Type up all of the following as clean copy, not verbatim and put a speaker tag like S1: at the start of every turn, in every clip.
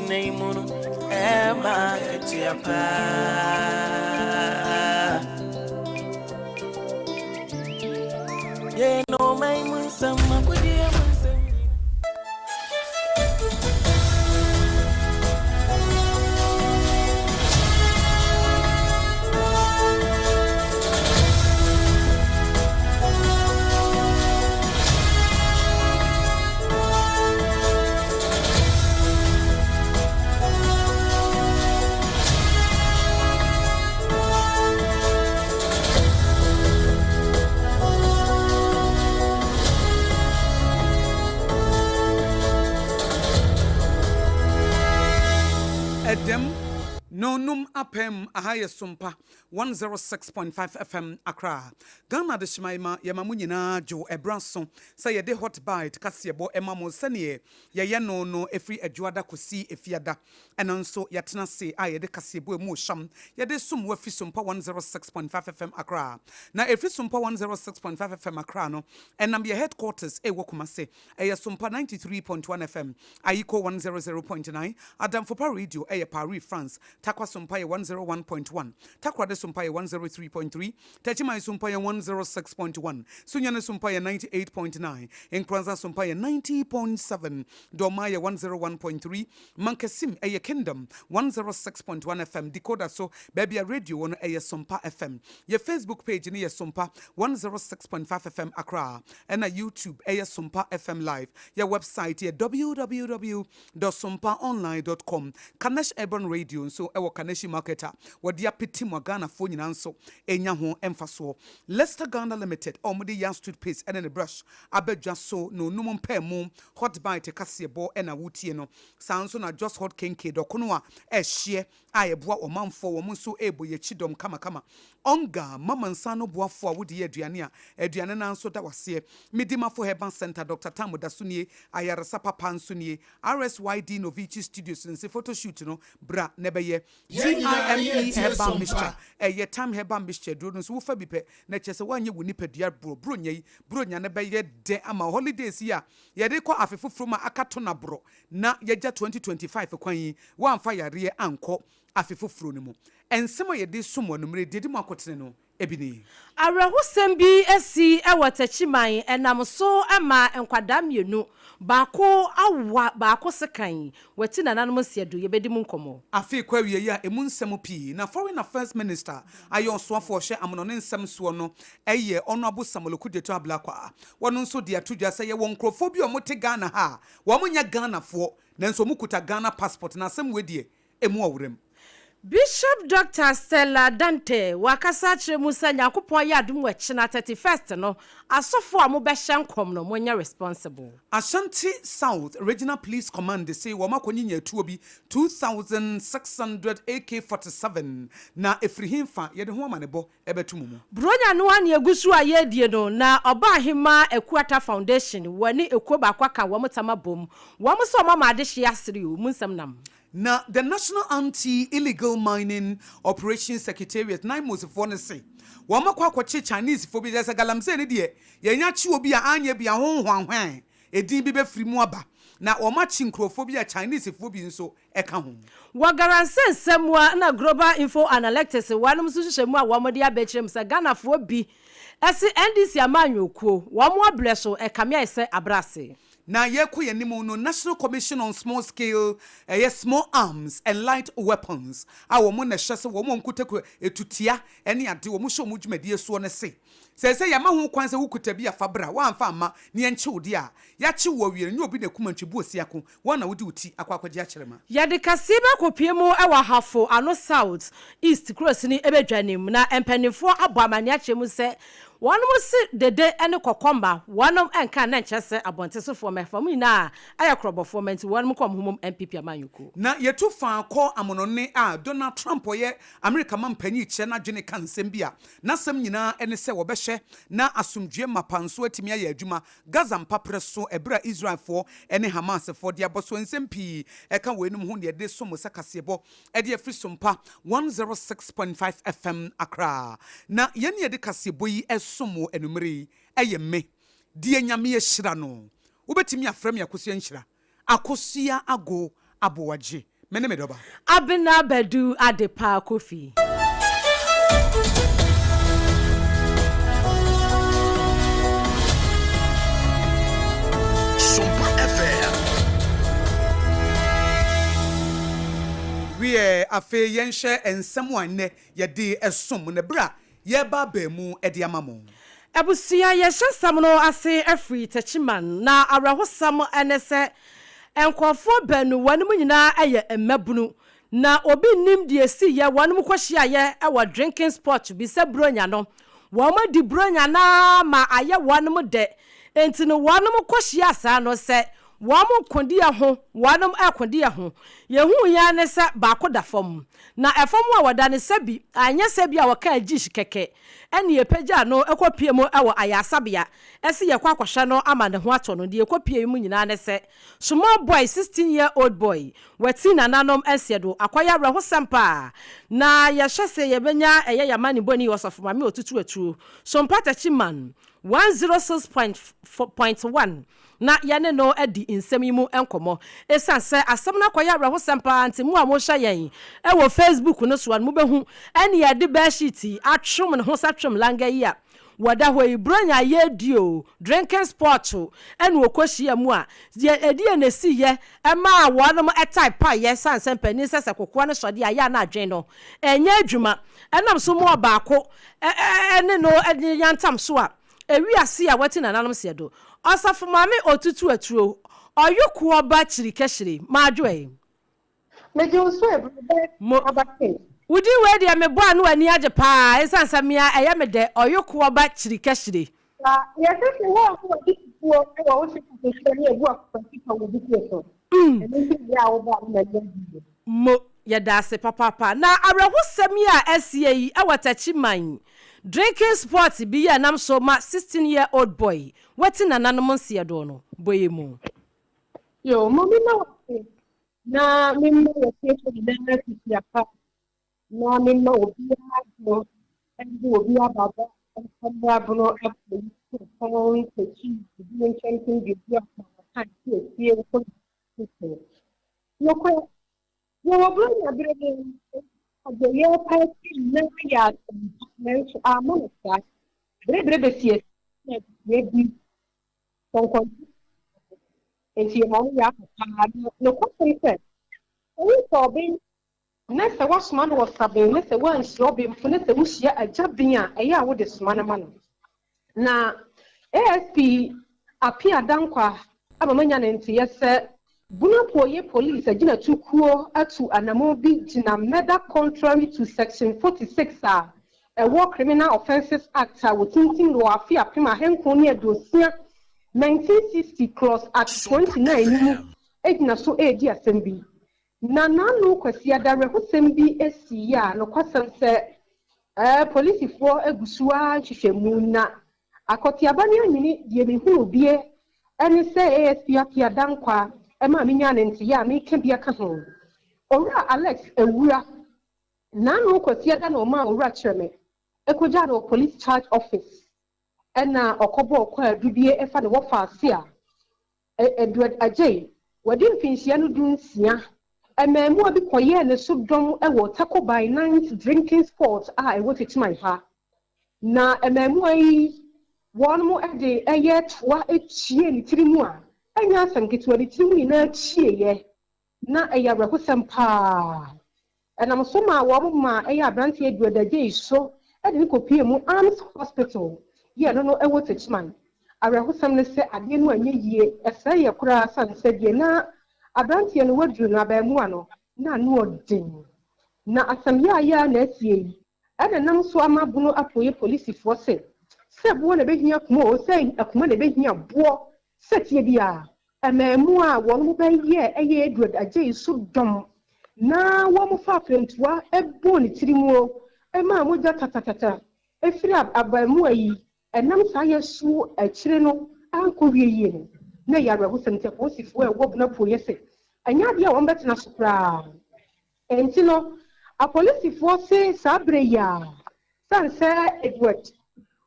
S1: Nna yi mu no, ɛma akatua paa. Yɛn ɔman mu nsɛm, akodie mu nsɛm nyinaa.
S2: Ɛdɛm, Nonum apem aha yɛ Sompa 106.5 FM Accra. Ghana Adehyeman ma yɛma mo nyinaa dwo ɛberɛ aso sɛ yɛde Hot Bite kaseɛbɔ ma mo sɛdeɛ Yɛyɛ no no ɛfiri Adwoada kɔsi Efiada. Ɛno nso yɛatena ase a yɛde kaseɛbɔ a ɛmu ɔhyam yɛde som wo afi Sompa 106.5 FM Accra. Na ɛfiri Sompa 106.5 FM Accra no, ɛnam yɛ headquarters ɛwɔ Kumase. Ɛyɛ Sompa 93.1 FM, Ayiko 100.9, Adamfopa Radio ɛyɛ Paris, France, Tarkwa Sompa yɛ 101.1, Takoradi Sompa yɛ 103.3, Techiman Sompa yɛ 106.1, Sunyani Sompa yɛ 98.9, Nkoranza Sompa yɛ 90.7, Dormaa yɛ 101.3, Mankasim ɛyɛ Kingdom 106.1 FM, Decoder so baabi a radio wɔ no ɛyɛ Sompa FM. Yɛ Facebook page no yɛ Sompa 106.5 FM Accra ɛna YouTube ɛyɛ Sompa FM Live. Yɛ website yɛ www dot sompaonline dot com Kanesh Urban Radio nso wɔ Kaneshie Market a wɔde apete mu a Ghanafoɔ nyinaa nso renya ho mfasoɔ. Lester Ghana Limited a wɔde Yas Toothpaste ne ne brush aba dwa so na onum mpaamu Hot Bite kaseɛbɔ na wotie no. Saa nso na Jos Hot Kenkey dɔkono a ɛhyeɛ a ɛboa ɔmanfoɔ wɔn nso rebɔ yɛn akyi dɔm kamakama. Onga, mama nsa ano boafoɔ a wode yɛ aduane a, aduane no ara nso da w'aseɛ. Medimafo Herbal Centre, Doctor Tam da so nie, ayaresa papa nso nie. RSYD Novici Studios nse photo shoot no, bra na ɛbɛyɛ.
S3: Yɛn nyinaa
S2: TIME
S3: yɛretie
S2: Herbal
S3: som
S2: Mixture,
S3: pa.
S2: ɛyɛ Thyme Herbal Mixture aduro no nso wofa bi pɛ na kyerɛ sɛ woanyɛ wo nipadua boro. Buronya yi, Buronya no bɛyɛ dɛ ama wo. Holidays yi a yɛde rekɔ afe foforɔ mu a aka to no aborɔ na yɛagya 2025 kwan yi, woamfa yareɛ ankɔ afe foforɔ no mu. Nsɛm a yɛde som wo anwummerɛ yi, deɛ ɛdi mu akotene no bi nie.
S4: Awerɛhosɛm bi asi wɔ Techiman, ɛnam so ma nkwadaa mmienu, baako awa baako sekan, wɔati nananom nseɛ do. Yɛbɛdi mu nkɔmmɔ.
S2: Afe rekɔ awieeɛ a ɛmu nsɛm pii na Foreign Affairs Minister ayɛ ɔsoafoɔ ɔhwɛ amonɔne nsɛm soɔ no yɛ Honourable Samuel Okudzeto Ablakwa. Wɔno nso de ato dwa sɛ yɛwɔ nkorɔfoɔ bi a wɔte Ghana ha a wɔnyɛ Ghanafoɔ nanso wɔkuta Ghana passport na asɛm wei deɛ ɛmu ɔwerɛm.
S4: Bishop Dɔkta Stella Dante wakasa akyerɛ mu sɛ Nyankopɔn ayɛ adom wɔ kyena 31st no asɔfoɔ a mobɛhyɛ nkɔm no monyɛ responsible.
S2: Ashanti South Regional Police Command se wɔn akɔnyinya atuo bi 2,600 AK 47 na ɛfiri henfa yɛde ho amanebɔ bɛto mo mu.
S4: Buronya no ara na yɛgu so a yɛredie no na Ɔbaahemaa Akuata Foundation wɔne ekuo baako aka wɔn tam abom wɔn sɛ wɔn ama adehyeɛ asere o mu nsɛm nam.
S2: Na The National Anti-Illegal Mining Operations Secretariat, NAIMOS, foɔ no se wɔn akɔ akɔkye Chinese foɔ bi, kyerɛ sɛ galamsey no deɛ yɛnya kye obi a anyɛ bi a ho hwanhwan edin bi bɛfiri mu aba, na wɔn akye nkurɔfoɔ bi a Chinese foɔ bi nso ka ho.
S4: Wɔ galamsey nsɛm mu a na Global Info Analytics wɔnom nso nhyehyɛmu a wɔn de aba akyerɛ mu sɛ Ghanafoɔ bi se NDC amanyɔkuo wɔn abrɛ so ɛkame ayɛ sɛ abrɛ ase.
S2: Na yɛrekɔ yɛn anim no, National Commission on Small Scale, ɛyɛ Small Arms and Light Weapons a wɔn na ɛhyɛ sɛ wɔn a wɔkutakura atutia ne ade wɔn hyɛ wɔn dwumadie soɔ no se, seesei yɛama ho kwan sɛ wokuta bi a fa bra, woamfa amma na yɛnkye wo deɛ a, yɛakye wo awie no, nyɛ obi na ɛkum antwi bu osiako, wo ara na wode wo ti akɔ akɔgye akyerɛma.
S4: Yɛde kaseɛ bi akɔpue mu wɔ Ahafo Ano South East kurosini badwa no mu na mpaninfoɔ abɔ amaneɛ akyerɛ mu sɛ Wɔnom se dede ne kɔkɔmba, wɔnom nka na nkyerɛ sɛ abɔntesofoɔ mɛfa, wɔn nyinaa yɛ korɔbɔfoɔ ma nti wɔnom kɔ wɔn ho mom NPP amanyɔkuo.
S2: Na yɛtu faa kɔ amonɔne a Donald Trump ɔyɛ Amerika mampanyin kyerɛ n'adwene ka nsɛm bi a n'asɛm nyinaa ne sɛ wɔbɛhwɛ na asomdwoeɛ mapa nso atumi ayɛ adwuma Gaza mpaprɛ so ɛberɛ a Israelfoɔ ne Hamasfoɔ de abɔsoɔ nsɛm pii ɛka weinom ho na yɛde som mo sɛ kaseɛbɔ Ɛde afiri Sompa 106.5 FM Accra. Na yɛn ne yɛde kaseɛbɔ yi som wo anwummere yi yɛ me, deɛ Nyame ahyira no. Wobɛtumi afrɛ me Akosua Nhyira, Akosua Ago Aboagye. Me ne me dɔba.
S4: Abena Badu Adepa Kofi.
S3: Sompa FM.
S2: Wiɛ, afei yɛnhwɛ nsɛm a nnɛ yɛde som no bere a yɛreba abaa mu de ama mo.
S4: Abusua, yɛhyɛ nsɛm no ase afiri Techiman, na awerɛhosɛm ne sɛ nkurɔfoɔ baanu, wɔnom nyinaa yɛ mmabunu, na obi nnim deɛ ɛsiiɛ, wɔnom kɔhyiaeɛ wɔ drinking spot bi sɛ Buronya no, wɔn adi Buronya no ara ma ayɛ wɔnom dɛ, enti no wɔnom kɔhyiaa saa no sɛ wɔn kodeɛ ho, wɔnom rekodeɛ ho, yɛhuuiɛ ara ne sɛ baako da fam, na ɛfam a wɔda no sɛbi anyɛ sɛ bi a wɔkaa gyish kɛkɛ, ɛne yɛpagyaa no kɔpue mu wɔ ayaresabea se yɛkɔ akɔhwɛ no ama ne ho atɔ no, deɛ yɛkɔpuee mu nyinaa ne sɛ small boy, 16 year old boy, wati nananom nseɛdo, akɔyɛ awerɛhosɛm paa, na yɛhwɛ se yɛbɛnya ɛyɛ yɛamanebɔni Ɔsɔfo Maame Otutu Atuo, Sompa Takyi Man, 106.1. na yɛne no adi nsɛm yi mu nkɔmmɔ. Esiane sɛ asɛm no akɔyɛ awerɛhosɛm paa nti, mo a mohwɛ yɛn wɔ Facebook no so no, mubehu ɛnea yɛde bɛɛhyiit yi atwom ne ho sɛ twem langa yi a wɔda hɔ yi. Buronya a yɛredi oo, drinking spot oo, ɛna wɔkɔhyia mu a, deɛ ɛdeɛn na ɛsiiɛ maa wɔnom tae paeɛ ɛsiane sɛ mpanin sɛ sɛ kokoa no sɔ deɛ a, ɛyɛ a na adwene no nyɛ adwuma. Ɛnam so ma ɔbaako ne no yantam so a, Ewiase a wɔatsi nananom seɛ do. Ɔsafo Maame Otutu Aturo, Ɔyokoɔ ba Kyiri Kɛhyire, Madwo ɛ.
S5: Megye wo so ɛberɛ bɛ
S4: Mo.
S5: aba se.
S4: Wo din wei deɛ mebɔ a na w'ani agye paa ɛsiane sɛ me a ɛyɛ me dɛ, Ɔyokoɔ ba Kyiri Kɛhyire.
S5: Na yɛse se wo a wowɔ fufuo wɔ wo se kɔkɔhyia ne abu akɔkɔsi pa wɔ bukuo so. Ɛno nti na ɛyɛ a wobɔ a na m'ani agye yi.
S4: Mo. Yɛda ase papaapa. Na awerɛhosɛm yi a asie yi wɔ Takyiman drinking spot bi yi a ɛnam so ma 16 year old boy wati nananom nseɛdoɔ no, bɔ yɛn mu.
S5: Yo, ma me ma wase na me mma w'atiefo nyinaa titi apa na me mma obiara adwo ɛnde obiara baba ɛmmra bono ɛkɔ yi kuropɔn takyi ebi nkyɛnkyɛn de obi akɔ ɔka ti esie nkɔ titi. Nokorɛ, yɛwɔ Buronya bere mu deɛ yɛrepa akyi nyinaa yɛ asɛmpa, nanso amma no saa. Berebere bɛsi asi na adesua bi kɔnkɔnsa nti yɛma wo yɛ akɔ paa. Na nokwasɛm sɛ, sɛ wosɔ ɔben na sɛ woasoma no wɔ saben na sɛ woanhyia ɔbenfo na sɛ wohyia agya ben a, ɛyɛ a wode soma no ma no. Na ASP Appiah Dankwa ama manya ne nteyɛ sɛ Bunapuoye Police agyinatukuo atu anammɔn bi gyina murder contrary to section 46 a ɛwɔ Criminal Offences Act a wɔtintim no wɔ afe 1960 1960 clause Act 29 no mu gyina so redi asɛm bi. Na n'ano Kwasiada awerɛhosɛm bi asi a nokwasɛm sɛ polisifoɔ agu so ara nhwehwɛmu na akɔteaba ne anwene deɛ mehunu bie ɛne sɛ ASP Appiah Dankwa ɛma menya ne nteyɛ a meka bi aka ho. Owura Alex Ewura n'ano Kwasiada na ɔma owura kyerɛ me ɛkɔgyaa no wɔ police charge office ɛna ɔkɔbɔɔ kwaadu bi ɛfa ne wɔfa ase a Edward Agyei wɔde mfinhyia no 16 mmaamua bi kɔyɛɛ ne so dɔm wɔ Takobai Night drinking spot a ɛwɔ Techiman ha. Na mmaamua yi wɔn mo de ɛyɛ toa ekyie ne tiri mu a ɛnyɛ asɛm ketewa, ne tiri mu nyinaa kyieɛ na ɛyɛ awerɛhosɛm paa. Ɛnam so ma wɔn ma ɛyɛ aberanteɛ Edward Agyei so ɛde ne kɔpie mu Arms Hospital yɛ no ɛwɔ Techiman. Awerɛhosɛm ne sɛ adeɛ no anyɛ yie, ɛsɛe yɛ koraa sane sɛ deɛ na aberanteɛ no waduru no abaamuwa no na ano ɔden. Na asɛm yɛ a na asie yi ɛna nam so ama Bono Apuoyɛ polisifoɔ sɛ sɛ boɔ na ɛbɛhia akoma o, sɛ akoma na ɛbɛhia boɔ, sɛ tie bi a mmaamuwa a wɔn mo bɛyɛ ɛyɛ Edward Agyei so dɔm na wɔn fa afrentoa ɛbɔ ne tiri mu o ɛma mogya tatatata efiri abaamuwa yi ɛnam saa yɛ so akyire no ankɔ wie yie no na ɛyɛ awerɛhosɛm. Nti apolisifoɔ a ɛwɔ Bono Apuoyɛ sɛ ɛnyɛ adeɛ a wɔn bɛtena so koraa. Nti no apolisifoɔ se saa bere yi a san sɛ Edward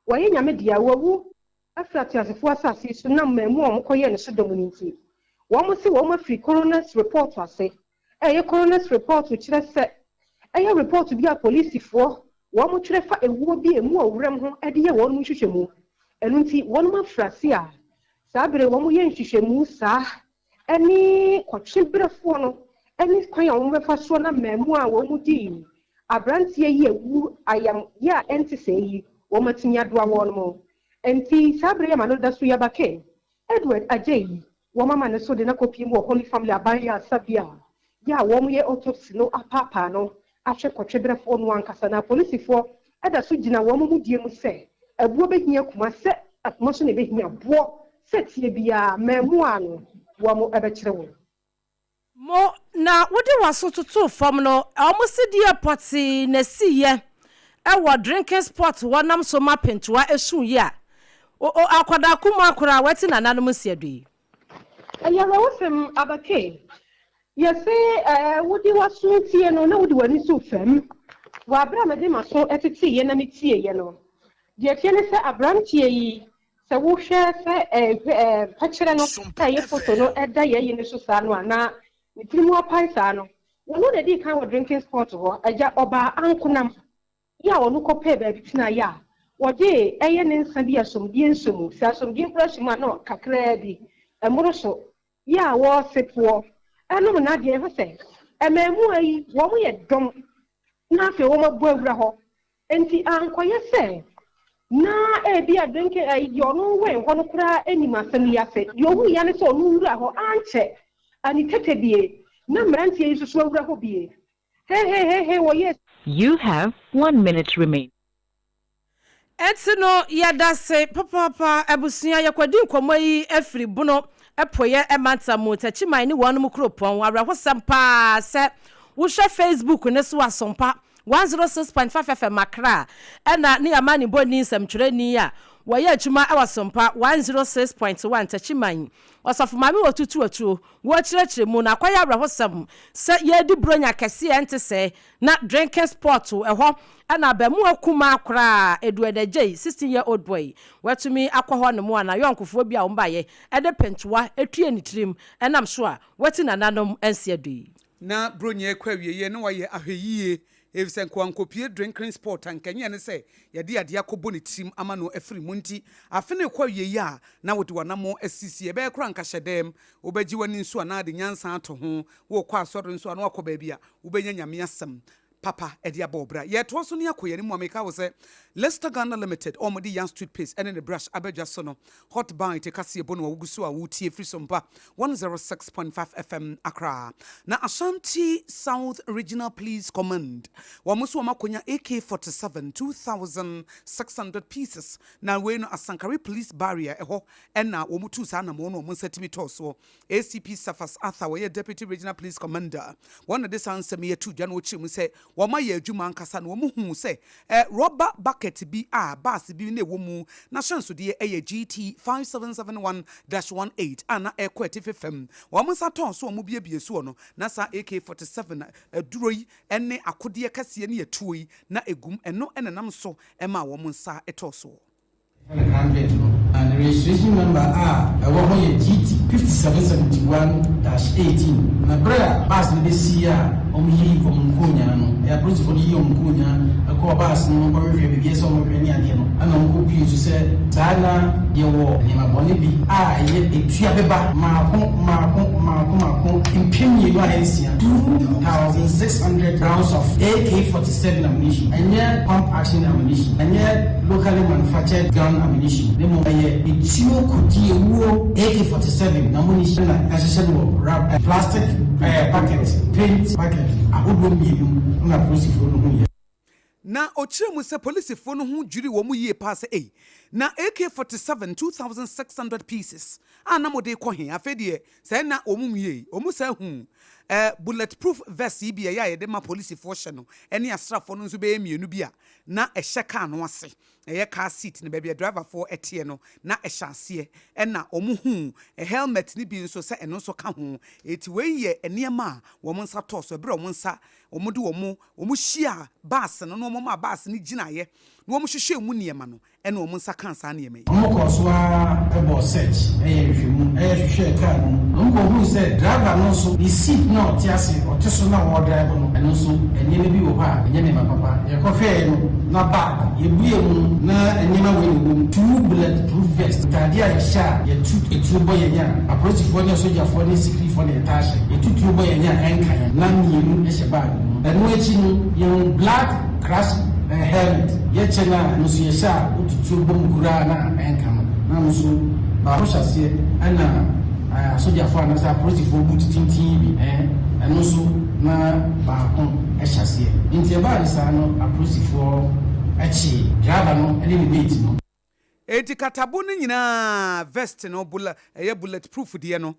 S5: wɔyɛ nyame deɛ wawu afiri ateasefoɔ asase so nam mmamu a wɔkɔyɛ ne so dɔm no nti wɔn se wɔn afiri coroner's report ase. Ɛyɛ coroner's report kyerɛ sɛ ɛyɛ report bi a polisifoɔ wɔn twerɛ fa ewuo bi emu ɔwuram ho de yɛ wɔn nhwehwɛmu. Ɛno nti wɔn afrase a saa bere wɔn yɛ nhwehwɛmu saa ɛne kɔtweberɛfoɔ no ɛne kwan a wɔn bɛfa soɔ na mmɛɛmu a wɔn di aberanteɛ yi ewu ayam yɛ a ɛnte sɛ yi wɔn atumi adoa wɔn mo. Nti saa bere yɛ ma no da so yaba ke Edward Agyei, wɔn ama ne so de n'akɔpie mu wɔ Holy Family aban yɛ asabea yɛ a wɔn yɛ autopsy no apaapaa no ahwɛ kɔtweberɛfoɔ no ankasa. Na polisifoɔ ɛda so gyina wɔn mu die mu sɛ ɛboɔ bɛhia kuma sɛ akoma so na ɛbɛhia boɔ sɛ tie biara mmaamua no wɔn ɛbɛkyerɛ wɔn.
S4: Mo na wode w'aso toto fam no, ɔmo si deɛ pɔtee na esiyɛ ɛwɔ drinking spot wɔnam so ma pentoa esu yi a o akwadaa kuma akora a wɔte nananom nsia do yi.
S5: Ɛyɛ awerɛhosɛm abake. Yɛse wode w'aso tie no na wode w'ani so fam. Wɔ abere a mede m'aso teteeɛ na metieeɛ no, deɛ tie ne sɛ aberanteɛ yi, sɛ wohwɛ sɛ ɛɛ pɛkyerɛ no ɛyɛ photo no ɛda yɛyi no so saa no a, na ne tiri mu apae saa no, wɔn na di kan wɔ drinking spot hɔ. Agya ɔbaa ankonam yi a ɔno kɔpɛɛ baabi tena yɛ a wɔgye ɛyɛ ne nsa bi asomdie nso mu sɛ asomdie nkura so mu a na kakraa bi ɛmoro so yi a wɔrese poɔ ɛnom n'adeɛ. Ɛhɔ sɛ mmaamua yi wɔn yɛ dɔm na afei wɔn abɔ awura hɔ, nti ankɔyɛ sɛ na ebi a drinking ɛyi deɛ ɔno wɛn hɔ no koraa anim asɛm yi ase. Deɛ ohun ya ne sɛ ɔno wura hɔ ankyɛ ani tete bie na mmeranteɛ yi nso so awura hɔ bie hehehehe wɔyɛ.
S3: You have 1 minute remaining.
S4: Ɛnti no yɛda se papaapa. Abusua, yɛkɔdi nkɔmmɔ yi afiri Bono ɛpoyɛ ɛmanta mu, Takyiman ne wɔn kuropɔn. Awerɛhosɛm paa sɛ wohwɛ Facebook ne so Asompa 106.5 FM Accra, ɛna ne yɛama ne bɔni nsɛmtwerɛni a wɔyɛ adwuma ɛwɔ Asompa 106.1 Takyiman, Ɔsɔfo Maame wɔ tutu atuo wɔkyerɛkyerɛ mu na akɔyɛ awerɛhosɛm sɛ yɛdi buronya kɛseɛ nte sɛ na drinking spot ɛhɔ ɛna abɛmoa kumaa koraa Edward Agyei, 16 year old boy, watumi akɔ hɔ nom a na yɔnkofoɔ bi a wɔn baayɛ ɛde pentoa etue ne tirim ɛnam so a wati nananom nsia du yi.
S2: Na buronya ekɔ awieɛ na wayɛ ahwɛyie efisɛ nkoankopie drinking spot a nkɛnyɛ ne sɛ yɛde adeɛ akɔbɔ ne tirim ama no afiri mu. Nti afe ne kɔ awieɛ a na wode w'anammɔ asisi ɛbɛyɛ kora nkahyɛ dɛm wobɛgye w'ani nso anaa de nyansa ato ho. Wokɔ asɔre nso a na wakɔ baabi a wobɛnya Nyame asɛm papa ɛde abɔ ɔbra. Yɛtoa so ne akɔ yɛn mu a meka wo sɛ Lester Ghana Limited, ɔmode Yan toothpaste ɛne ne brush abɛdwa so no. Hot Bite kaseɛ bɔ no a wogu so a wotie firi so mpa 106.5 FM Accra. Na Ashanti South Regional Police Command, wɔn nso wɔn akɔnya AK-47 2600 pieces. Na wei no Asankare Police Barrier ɛhɔ ɛna wɔn tu saa anamɔ no wɔn nsa tumi tɔɔ soɔ. ACP Safas Arthur, wɔyɛ Deputy Regional Police Commander, wɔn na de saa nsɛm yi ato dwa na wɔkyerɛ mu sɛ wɔn ayɛ adwuma ankasa na wɔn hu sɛ rɔba bucket bi a baasi bi na ɛwɔ mu n'ahyɛnsodeɛ ɛyɛ GT 5771-18 a na ɛkɔ atifi fam. Wɔn nsa tɔn so wɔn biebie soɔ no na saa AK-47 aduro yi ne akodeɛ kɛseɛ ne atuo yi na egum. Ɛno ɛna nam so ɛma wɔn nsa ɛtɔɔ soɔ.
S6: Ne convert no na ne registration number a ɛwɔ hɔ yɛ GT 5771-18. Na berɛ a bus no bɛsi a wɔyi wɔn nkonyaa no, ɛyɛ apolisifoɔ no yi wɔn nkonyaa ɛkɔɔ bus no kɔhwehwɛ biribi sɛ wɔhwɛ ne adeɛ no, ɛna wɔn kɔ so sɛ saa na yɛwɔ nneɛma bɔne bi a ɛyɛ etua bɛba maako maako maako maako 2,600, 2600 rounds of AK-47 ammunition. Ɛnyɛ pump action ammunition, ɛnyɛ locally manufactured gun ammunition, ne mu ɛyɛ etuo kodi ewuo AK-47 ammunition na yɛahyehyɛ no wɔ wrap plastic packet, paint packet ahodoɔ mmienu na apolisifoɔ no ho yɛ.
S2: Na ɔkyerɛ mu sɛ polisifoɔ no ho dwiri wɔn mu yie paa sɛ ei, na AK-47 2600 pieces a na mode kɔ he? Afei deɛ sɛ na wɔn mu yie wɔn sɛ hu bullet proof vest yi bi a ɛyɛ a yɛde ma polisifoɔ hyɛ no ɛne asraafoɔ no nso bɛyɛ mmienu bi a na ɛhyɛ kaa no ase, ɛyɛ car seat no baabi a driverfoɔ ɛteɛ no na ɛhyɛ aseɛ. Ɛna wɔn hu helmet no bi nso sɛ ɛno nso ka ho. Eti wei yɛ nneɛma a wɔn nsa tɔɔ so ɛberɛ a wɔn nsa wɔn de wɔn hyia baase no na wɔn ma baase no gyinaeɛ. na wɔhwehwɛɛ mu nneɛma no ɛna wɔn nsa kaa saa nneɛma yi.
S6: Wɔkɔɔ so ara bɔɔ search, yɛɛ nhwehwɛmu, hwehwɛɛ kaa no mu, na wɔkɔhuu sɛ driver no nso, ne seat no a ɔte ase, ɔte so na ɔredrive no, ɛno nso nneɛma bi wɔ hɔ a ɛnyɛ nneɛma papa. Yɛkɔhwɛeɛ no, na bag, yɛbuee mu no, na nneɛma wei na ɛwɔ mu, two bullet proof vest, ntaadeɛ a yɛhyɛ a yɛtu tuo bɔ yɛn a, apolisifoɔ ne asogyafoɔ ne sikirifoɔ na yɛtaa hyɛ, yɛtu tuo bɔ yɛn a ɛnka yɛn, na mmienu hyɛ bag no mu. Ɛno akyi no, yɛhuu black crash Helmet yɛ kyɛ no a ɛno nso yɛhyɛ a wotu tuo bɔ mu koraa na ɛnka no na ɛno nso baako hyɛ aseɛ ɛna asogyafoɔ anaasɛ apolisifoɔ boot tenten yi bi ɛno nso na baako hyɛ aseɛ nti ɛbaa no saa no apolisifoɔ kyee driver no ne ne mate no.
S2: Enti katabo no nyinaa vest no ɛyɛ bullet proof deɛ no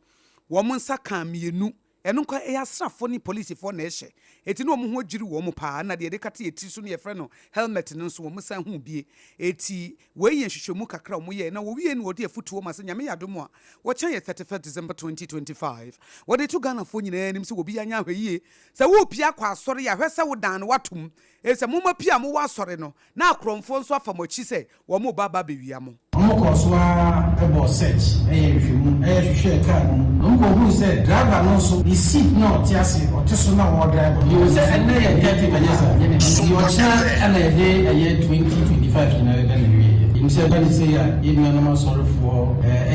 S2: wɔn nsa kaa mmienu. Ɛno nko ara, ɛyɛ asraafoɔ ne polisifoɔ na ɛhyɛ. Enti na wɔn ho adwiri wɔn paa. Ɛna deɛ yɛde kata yɛn tiri so no yɛfrɛ no helmet no nso, wɔn san huu bie. Enti wei yɛ nhwehwɛmu kakra a wɔyɛeɛ. Na wɔwieeɛ no wɔde afutuo ma sɛ Nyame yɛ adom a, wɔkyɛn yɛ 31st December 2025. Wɔde to Ghanafoɔ nyinaa anim sɛ obiara nyɛ ahwɛyie. Sɛ worepie akɔ asɔre a, hwɛ sɛ wo dan no woatom. Efisɛ momma pie a mowɔ asɔre no, na akorɔmfoɔ nso afa mo akyi sɛ wɔreba aba abɛwia mo.
S6: Wɔkɔɔ so ara bɔɔ search, yɛɛ nhwehwɛmu, hwehwɛɛ kaa no mu, na wɔkɔhuu sɛ driver no nso, ne seat no a ɔte ase, ɔte so na ɔredrive no, nso, sɛ ɛnnɛ yɛ 30 ɛnyɛ saa, nti ɔkyena na yɛde ɛyɛ 2025 nyinaa bɛba n'awieɛ. Yɛnim sɛ ɛba no sei a, yɛn nuanom asɔrefoɔ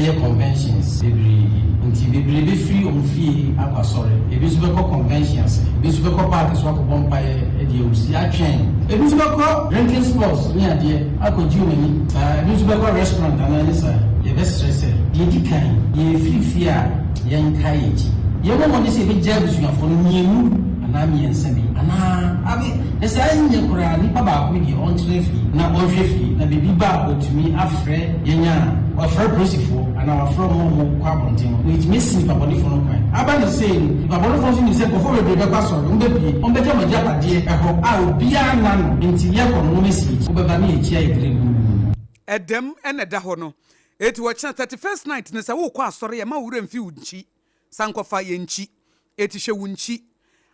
S6: yɛ conventions bebree, nti bebree bɛfiri wɔn fie akɔ asɔre, ebi nso bɛkɔ convention ase, ebi nso bɛkɔ park so akɔbɔ mpaeɛ de awusi atwɛn, ebi nso bɛkɔ drinking spots ne adeɛ akɔgye wɔn ani saa, ebi nso bɛkɔ restaurant anaa ɛnyɛ saa. Yɛbɛsrɛ sɛ, deɛ ɛdi kan, yɛrefiri fie a, yɛnkae yɛn akyi. Yɛmmɔ mmɔden sɛ yɛbɛgya abusuafoɔ no mmienu anaa mmiɛnsa bi anaa abe, na sɛ anyɛ koraa a, nipa baako bi deɛ ɔntena fie na ɔnhwɛ fie, na biribi ba a watumi afrɛ yɛn a, wafrɛ apolisifoɔ anaa wafrɛ wɔn a wɔkɔ abɔnten no, na yɛatumi asi nipa bɔnefoɔ no kwan. Aba no sei no, nipa bɔnefoɔ nso nim sɛ nkurɔfoɔ bebree bɛkɔ asɔre, wɔbɛpue, wɔbɛgya wɔn agyapadeɛ ɛhɔ a obiara nna ano, enti yɛkɔ no wɔasi yɛn akyi, wobɛba ne yɛn akyi ayɛ berebuu.
S2: Ɛdɛm na ɛda hɔ no. Enti ɔkyena 31st night no sɛ worekɔ asɔre a mma wo werɛ mfi wo nkyi. San kɔfa yɛn nkyi. Enti hwɛ wo nkyi.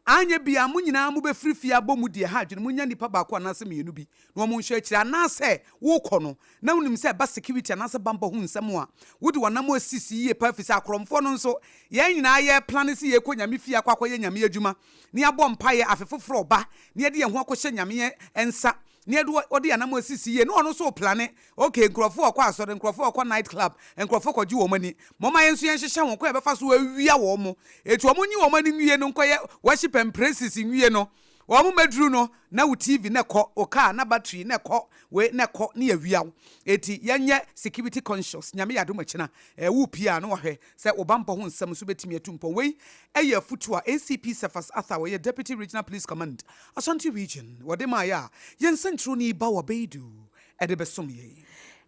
S2: Anyɛ biaa mo nyinaa mobɛfiri fie abɔ mu di ɛha adwene, monya nnipa baako anaasɛ mmienu bi na wɔn nhwɛ akyire. Anaasɛ worekɔ no na wonim sɛ ɛba security anaasɛ bammɔ ho nsɛm a, wode w'anamɔ asisi yie paa firi sɛ akorɔmfoɔ no nso yɛn nyinaa yɛreplane sɛ yɛrekɔ Nyame fie akɔ akɔyɛ Nyame adwuma na yɛabɔ mpaeɛ afe foforɔ reba na yɛde yɛn ho akɔhyɛ Nyame nsa na yɛde ɔde yɛn anamɔ asisi yie na ɔno nso replane Okay, nkurɔfoɔ rekɔ asɔre, nkurɔfoɔ rekɔ night club, nkurɔfoɔ kɔgye wɔn ani. Momma yɛn nso yɛnhyehyɛ wɔn kwan a yɛbɛfa so awia wɔn. Enti wɔn nyi wɔn ani nwie no nkɔyɛ worship and praises nwie no, wɔn mmɛduru no, na wo TV na ɛkɔ, wo car na battery na ɛkɔ, wei na ɛkɔ, ne yɛawia wo. Enti yɛnyɛ security conscious. Nyame yɛ adom akyina, eh, worepie a na wahwɛ sɛ wo bammɔ ho nsɛm nso bɛtumi atu mpɔn. Wei yɛ afotuo a ACP Cephas Arthur a ɔyɛ Deputy Regional Police Command, Ashanti Region, wɔde maeɛ a yɛn nsɛnkyerɛwni Bawa Baidu de bɛsom yɛn.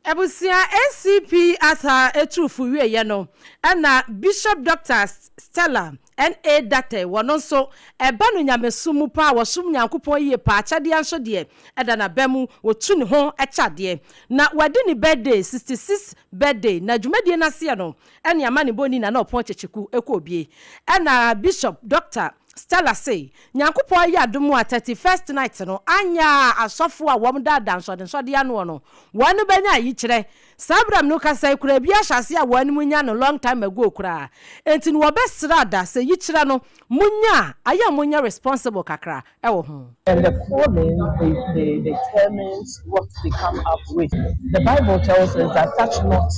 S4: Abusua ACP Arthur tuu fo wieeɛ no, ɛna Bishop Dɔkta Stella NA. Dartey, wɔno nso, ɛba no nyamesom mu paa, wɔsom Nyankopɔn yie paa, akyɛdeɛ nso deɛ, ɛda n'aba mu, wɔtu ne ho kyɛ adeɛ. Na wadi ne birthday, 66 birthday, na dwumadie no aseɛ no, ɛne amanebɔni Nana Ɔpɔn Kyekyeku kɔɔ bie. Ɛna Bishop Dɔkta Stella se, Nyankopɔn ayɛ adom a 31st night no anyɛ a asɔfoɔ a wɔn daadaa nsɔdensɔde anoɔ no wɔn bɛnya ayikyerɛ. Saa berɛ a mene wo kasa yi koraa ebi ahyɛ aseɛ a wɔn nya no long time ago koraa. Enti no wɔbɛsrɛ ada sɛ yikyerɛ no mo nya a ayɛ a mo nyɛ responsible kakra wɔ ho.
S7: And the calling they they determines what they come up with. The bible tells us that touch not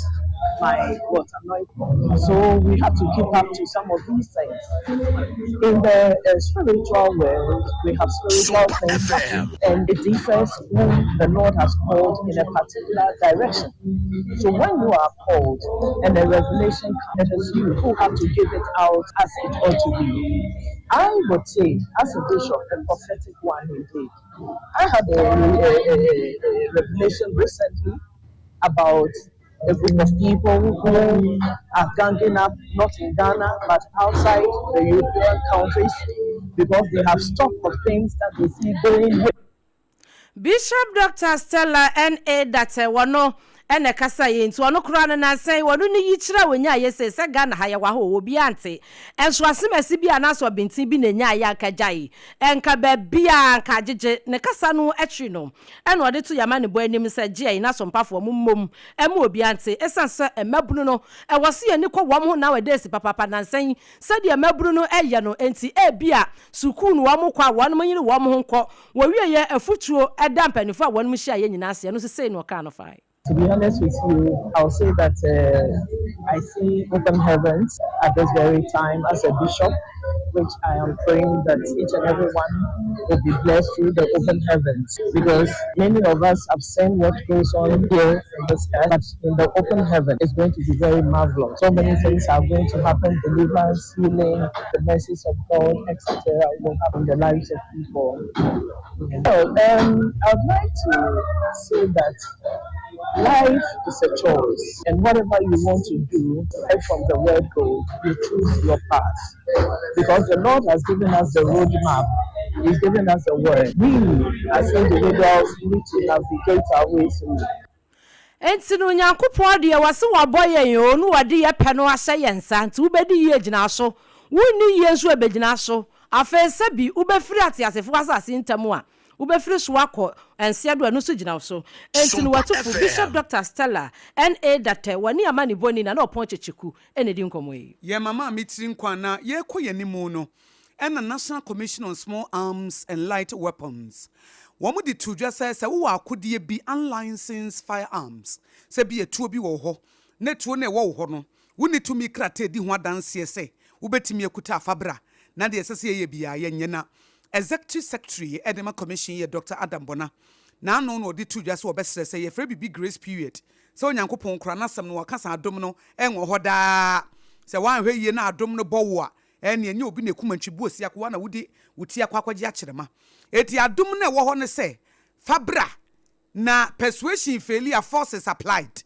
S7: my what anointed. So we have to keep up to some of these things. In the uh, spiritual world, we have spiritual things happening, and it differs whom the Lord has called in a particular direction. So when you are called and a revelation comes, it is you who have to give it out as it ought to be. I would say, as a bishop, a prophetic one indeed. I had a, a, a, a revelation recently about a group of people who are ganging up, not in Ghana, but outside the European countries, because they have stock of things that they see going with.
S4: Bishop Doctor Stella N. A. Dartey, wɔno na ɛkasaeɛ nti ɔno koraa no nansa yi ɔno ne yikyerɛ a ɔnyaeɛ sei sɛ Ghana ha yɛwɔ ha o obiara nte nso asemasi bi anaasɛ ɔbenten bi na ɛnyaeɛ a anka gyae nka baabiara anka agyegye ne kasa no akyiri no ɛna ɔde to yɛn amanebɔ anim sɛ gyeɛ na asompafoɔ mo mmom mma obiara nte ɛsiane sɛ mmabunu no ɛwɔ sɛ yɛn ani kɔ wɔn ho nowadays papaapa nansa yi sɛdeɛ mmabunu no ɛyɛ no nti ebia sukuu no wɔn kɔ a wɔn nyere wɔn ho nkɔ Wɔwieeɛ, afutuo da mpanimfoɔ a wɔnom hyiaeɛ nyinaa ase, ɛno nso sei na ɔkaa no fae.
S7: To be honest with you, I will say that uh, I see open heavens at this very time as a bishop, which I am praying that each and every one will be blessed through the open heavens. Because many of us have seen what goes on here in this earth, but in the open heaven, it's going to be very marvelous. So many things are going to happen deliverance, healing, the mercies of God, etc., will happen in the lives of people. So, um, I'd like to say that life is a choice, and whatever you want to do, right from the word go, you choose your path. Because the Lord has given us the roadmap, He's given us the word. We, as individuals, need to navigate our way through.
S4: Enti no Nyankopɔn deɛ wɔse wabɔ yɛn oo na wɔde yɛ pɛ no ahyɛ yɛn nsa nti wobɛdi yie gyina so, wonni yie nso ɛbɛgyina so. Afei sɛ bi wobɛfiri ateasefoɔ asase ntam a, wobɛfiri so akɔ nseɛ do a ɛno nso gyina wo so. Enti no
S1: Sompa
S4: wɔatu fo Bishop
S1: FM.
S4: Doctor Stella N.A. Dattɛ wɔne amanebɔni Nana Ɔpɔn Kyekyeku na ɛdi nkɔmmɔ yi.
S2: Yɛn mama me tiri nkwa na yɛrekɔ yɛn anim no ɛna National Commission on Small Arms and Light Weapons wɔn de too dwa sɛ sɛ wowɔ akodeɛ bi unlicensed firearms sɛ bi atuo bi wɔ wo hɔ na tuo no a ɛwɔ wo hɔ no wonni tumi krataa ɛdi ho adanseɛ sɛ wobɛtumi akuta afa bra na deɛ ɛsɛ sɛ yɛyɛ biara yɛnyɛ na Executive Secretary de ma Commission yɛ Doctor Adam Bonah n'ano na ɔde too dwa sɛ wɔbɛsrɛ sɛ yɛfrɛ biribi grace period sɛ Onyankopɔn kora n'asɛm no waka sɛ adom no ɛnwɔ hɔ daa sɛ woanhwɛ yie na adom no bɔ wo a ɛnneɛ ɛnyɛ obi na ɛkum antwi bu osi akoa na wode wo ti akɔ akɔgye akyerɛma enti adom no a ɛwɔ hɔ ne sɛ fa bra Na persuasion faili a force is applied.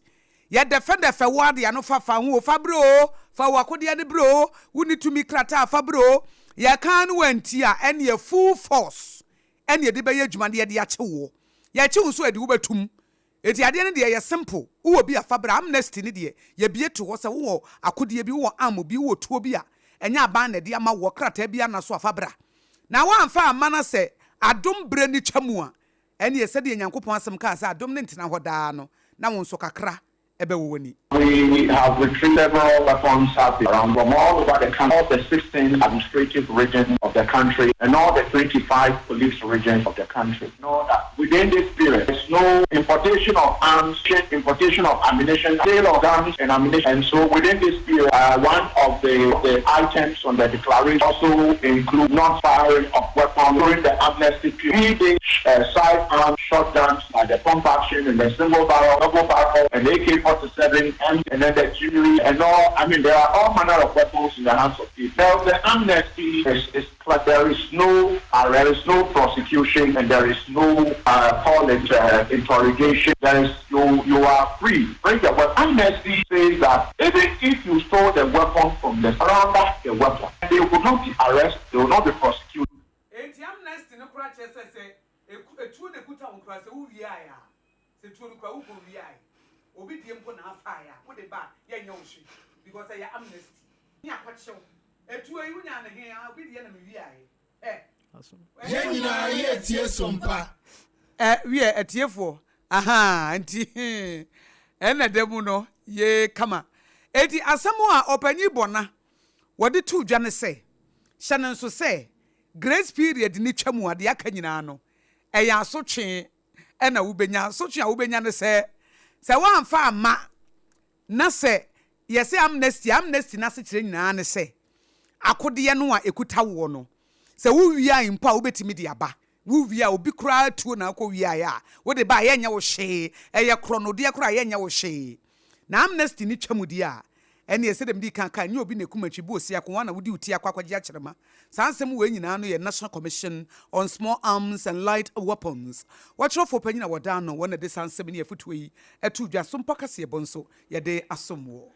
S2: Yɛ dɛfɛdɛfɛ wo ade ano fa fa ho o fa brɛ o, fa wo akodeɛ no brɛ o, wonni tumi krataa a fa brɛ o, yɛka ara ne wantie a ɛneɛ full force ɛne yɛde bɛyɛ adwuma na yɛde akye woɔ. Yɛkye wo nso a yɛde wo bɛtum. Enti adeɛ no deɛ ɛyɛ simple, wowɔ bi a fa brɛ, amnesty no deɛ yɛbie to hɔ sɛ wowɔ akodeɛ bi, wowɔ arm bi, wowɔ tuo bi a ɛnyɛ aban na ɛde ama woɔ, krataa bi ana so a fa bra. Na woamfa amma na sɛ adom berɛ no twa mu a, Ɛnneɛ, sɛdeɛ Nyankopɔn asɛm kaa sɛ adom no ntena hɔ daa no, na wo nso kakra bɛwɔ w'ani.
S8: We have retrieved several weapons around from all over the country, all the 16 administrative regions of the country and all the 25 police regions of the country. Know that within this period, there's no importation of arms, importation of ammunition, sale of guns and ammunition. And so within this period, uh, one of the, the items on the declaration also include not firing of weapons during the amnesty period, be they uh, sidearms, shotguns, like the pump action and the single barrel, double barrel, and AK-47, and, and then the jewelry and all. I mean, there are all manner of weapons in the hands of people. Now, the amnesty is, is there is no uh, there is no prosecution and there is no uh, call it uh, interrogation. There is you you are free. Bring the weapon. Amnesty says that even if you stole the weapon from the surrender the weapon, they will not be arrested. They will not be prosecuted.
S2: Enti amnesty no koraa kyerɛ sɛ sɛ etuo na ekuta wo koraa sɛ wo wiae a, sɛ tuo no koraa wo kɔ wiae, obi deɛ mpo na afae a, wode ba a yɛnyɛ wo hwee because ɛyɛ amnesty. Ne akɔkyew etuo yi wo nyaa no he a obi deɛ na me wiae ɛ.
S6: Yɛn nyinaa yɛ tie sompa.
S2: Ɛ wiɛ atiefoɔ ahaa nti ɛna da mu no yee kama. Enti asɛm a ɔpanyin Bɔna wɔde too dwa ne sɛ, hyɛ no nso sɛ Grace period no twa mu a, deɛ aka nyinaa no, ɛyɛ asotwe na wobɛnya. Asotwe a wobɛnya ne sɛ, sɛ woamfa amma na sɛ yɛse amnesty a, amnesty no asekyerɛ nyinaa ne sɛ, akodeɛ no a ɛkuta woɔ no, sɛ wowiae mpo a wobɛtumi de aba. Wowie a, obi koraa tuo na wokɔ wiaeɛ a, wode ba a, yɛnyɛ wo hwee. Ɛyɛ korɔnodeɛ koraa a, yɛnyɛ wo hwee. Na amnesty no twa mu deɛ a, ɛnneɛ sɛdeɛ medii kan kae, nyɛ obi na ɛkum antwi bu osia ko, wo ara na wodi wo ti akɔ akɔgye akyerɛma. Saa nsɛm wei nyinaa no yɛ National Commission on Small Arms and Light Weapons wɔkyerɛwfoɔ panyin a wɔda ano, wɔn na ɛde saa nsɛm ne afotuo yi too dwa. So mpo kaseɛbɔ nso yɛde asom woɔ.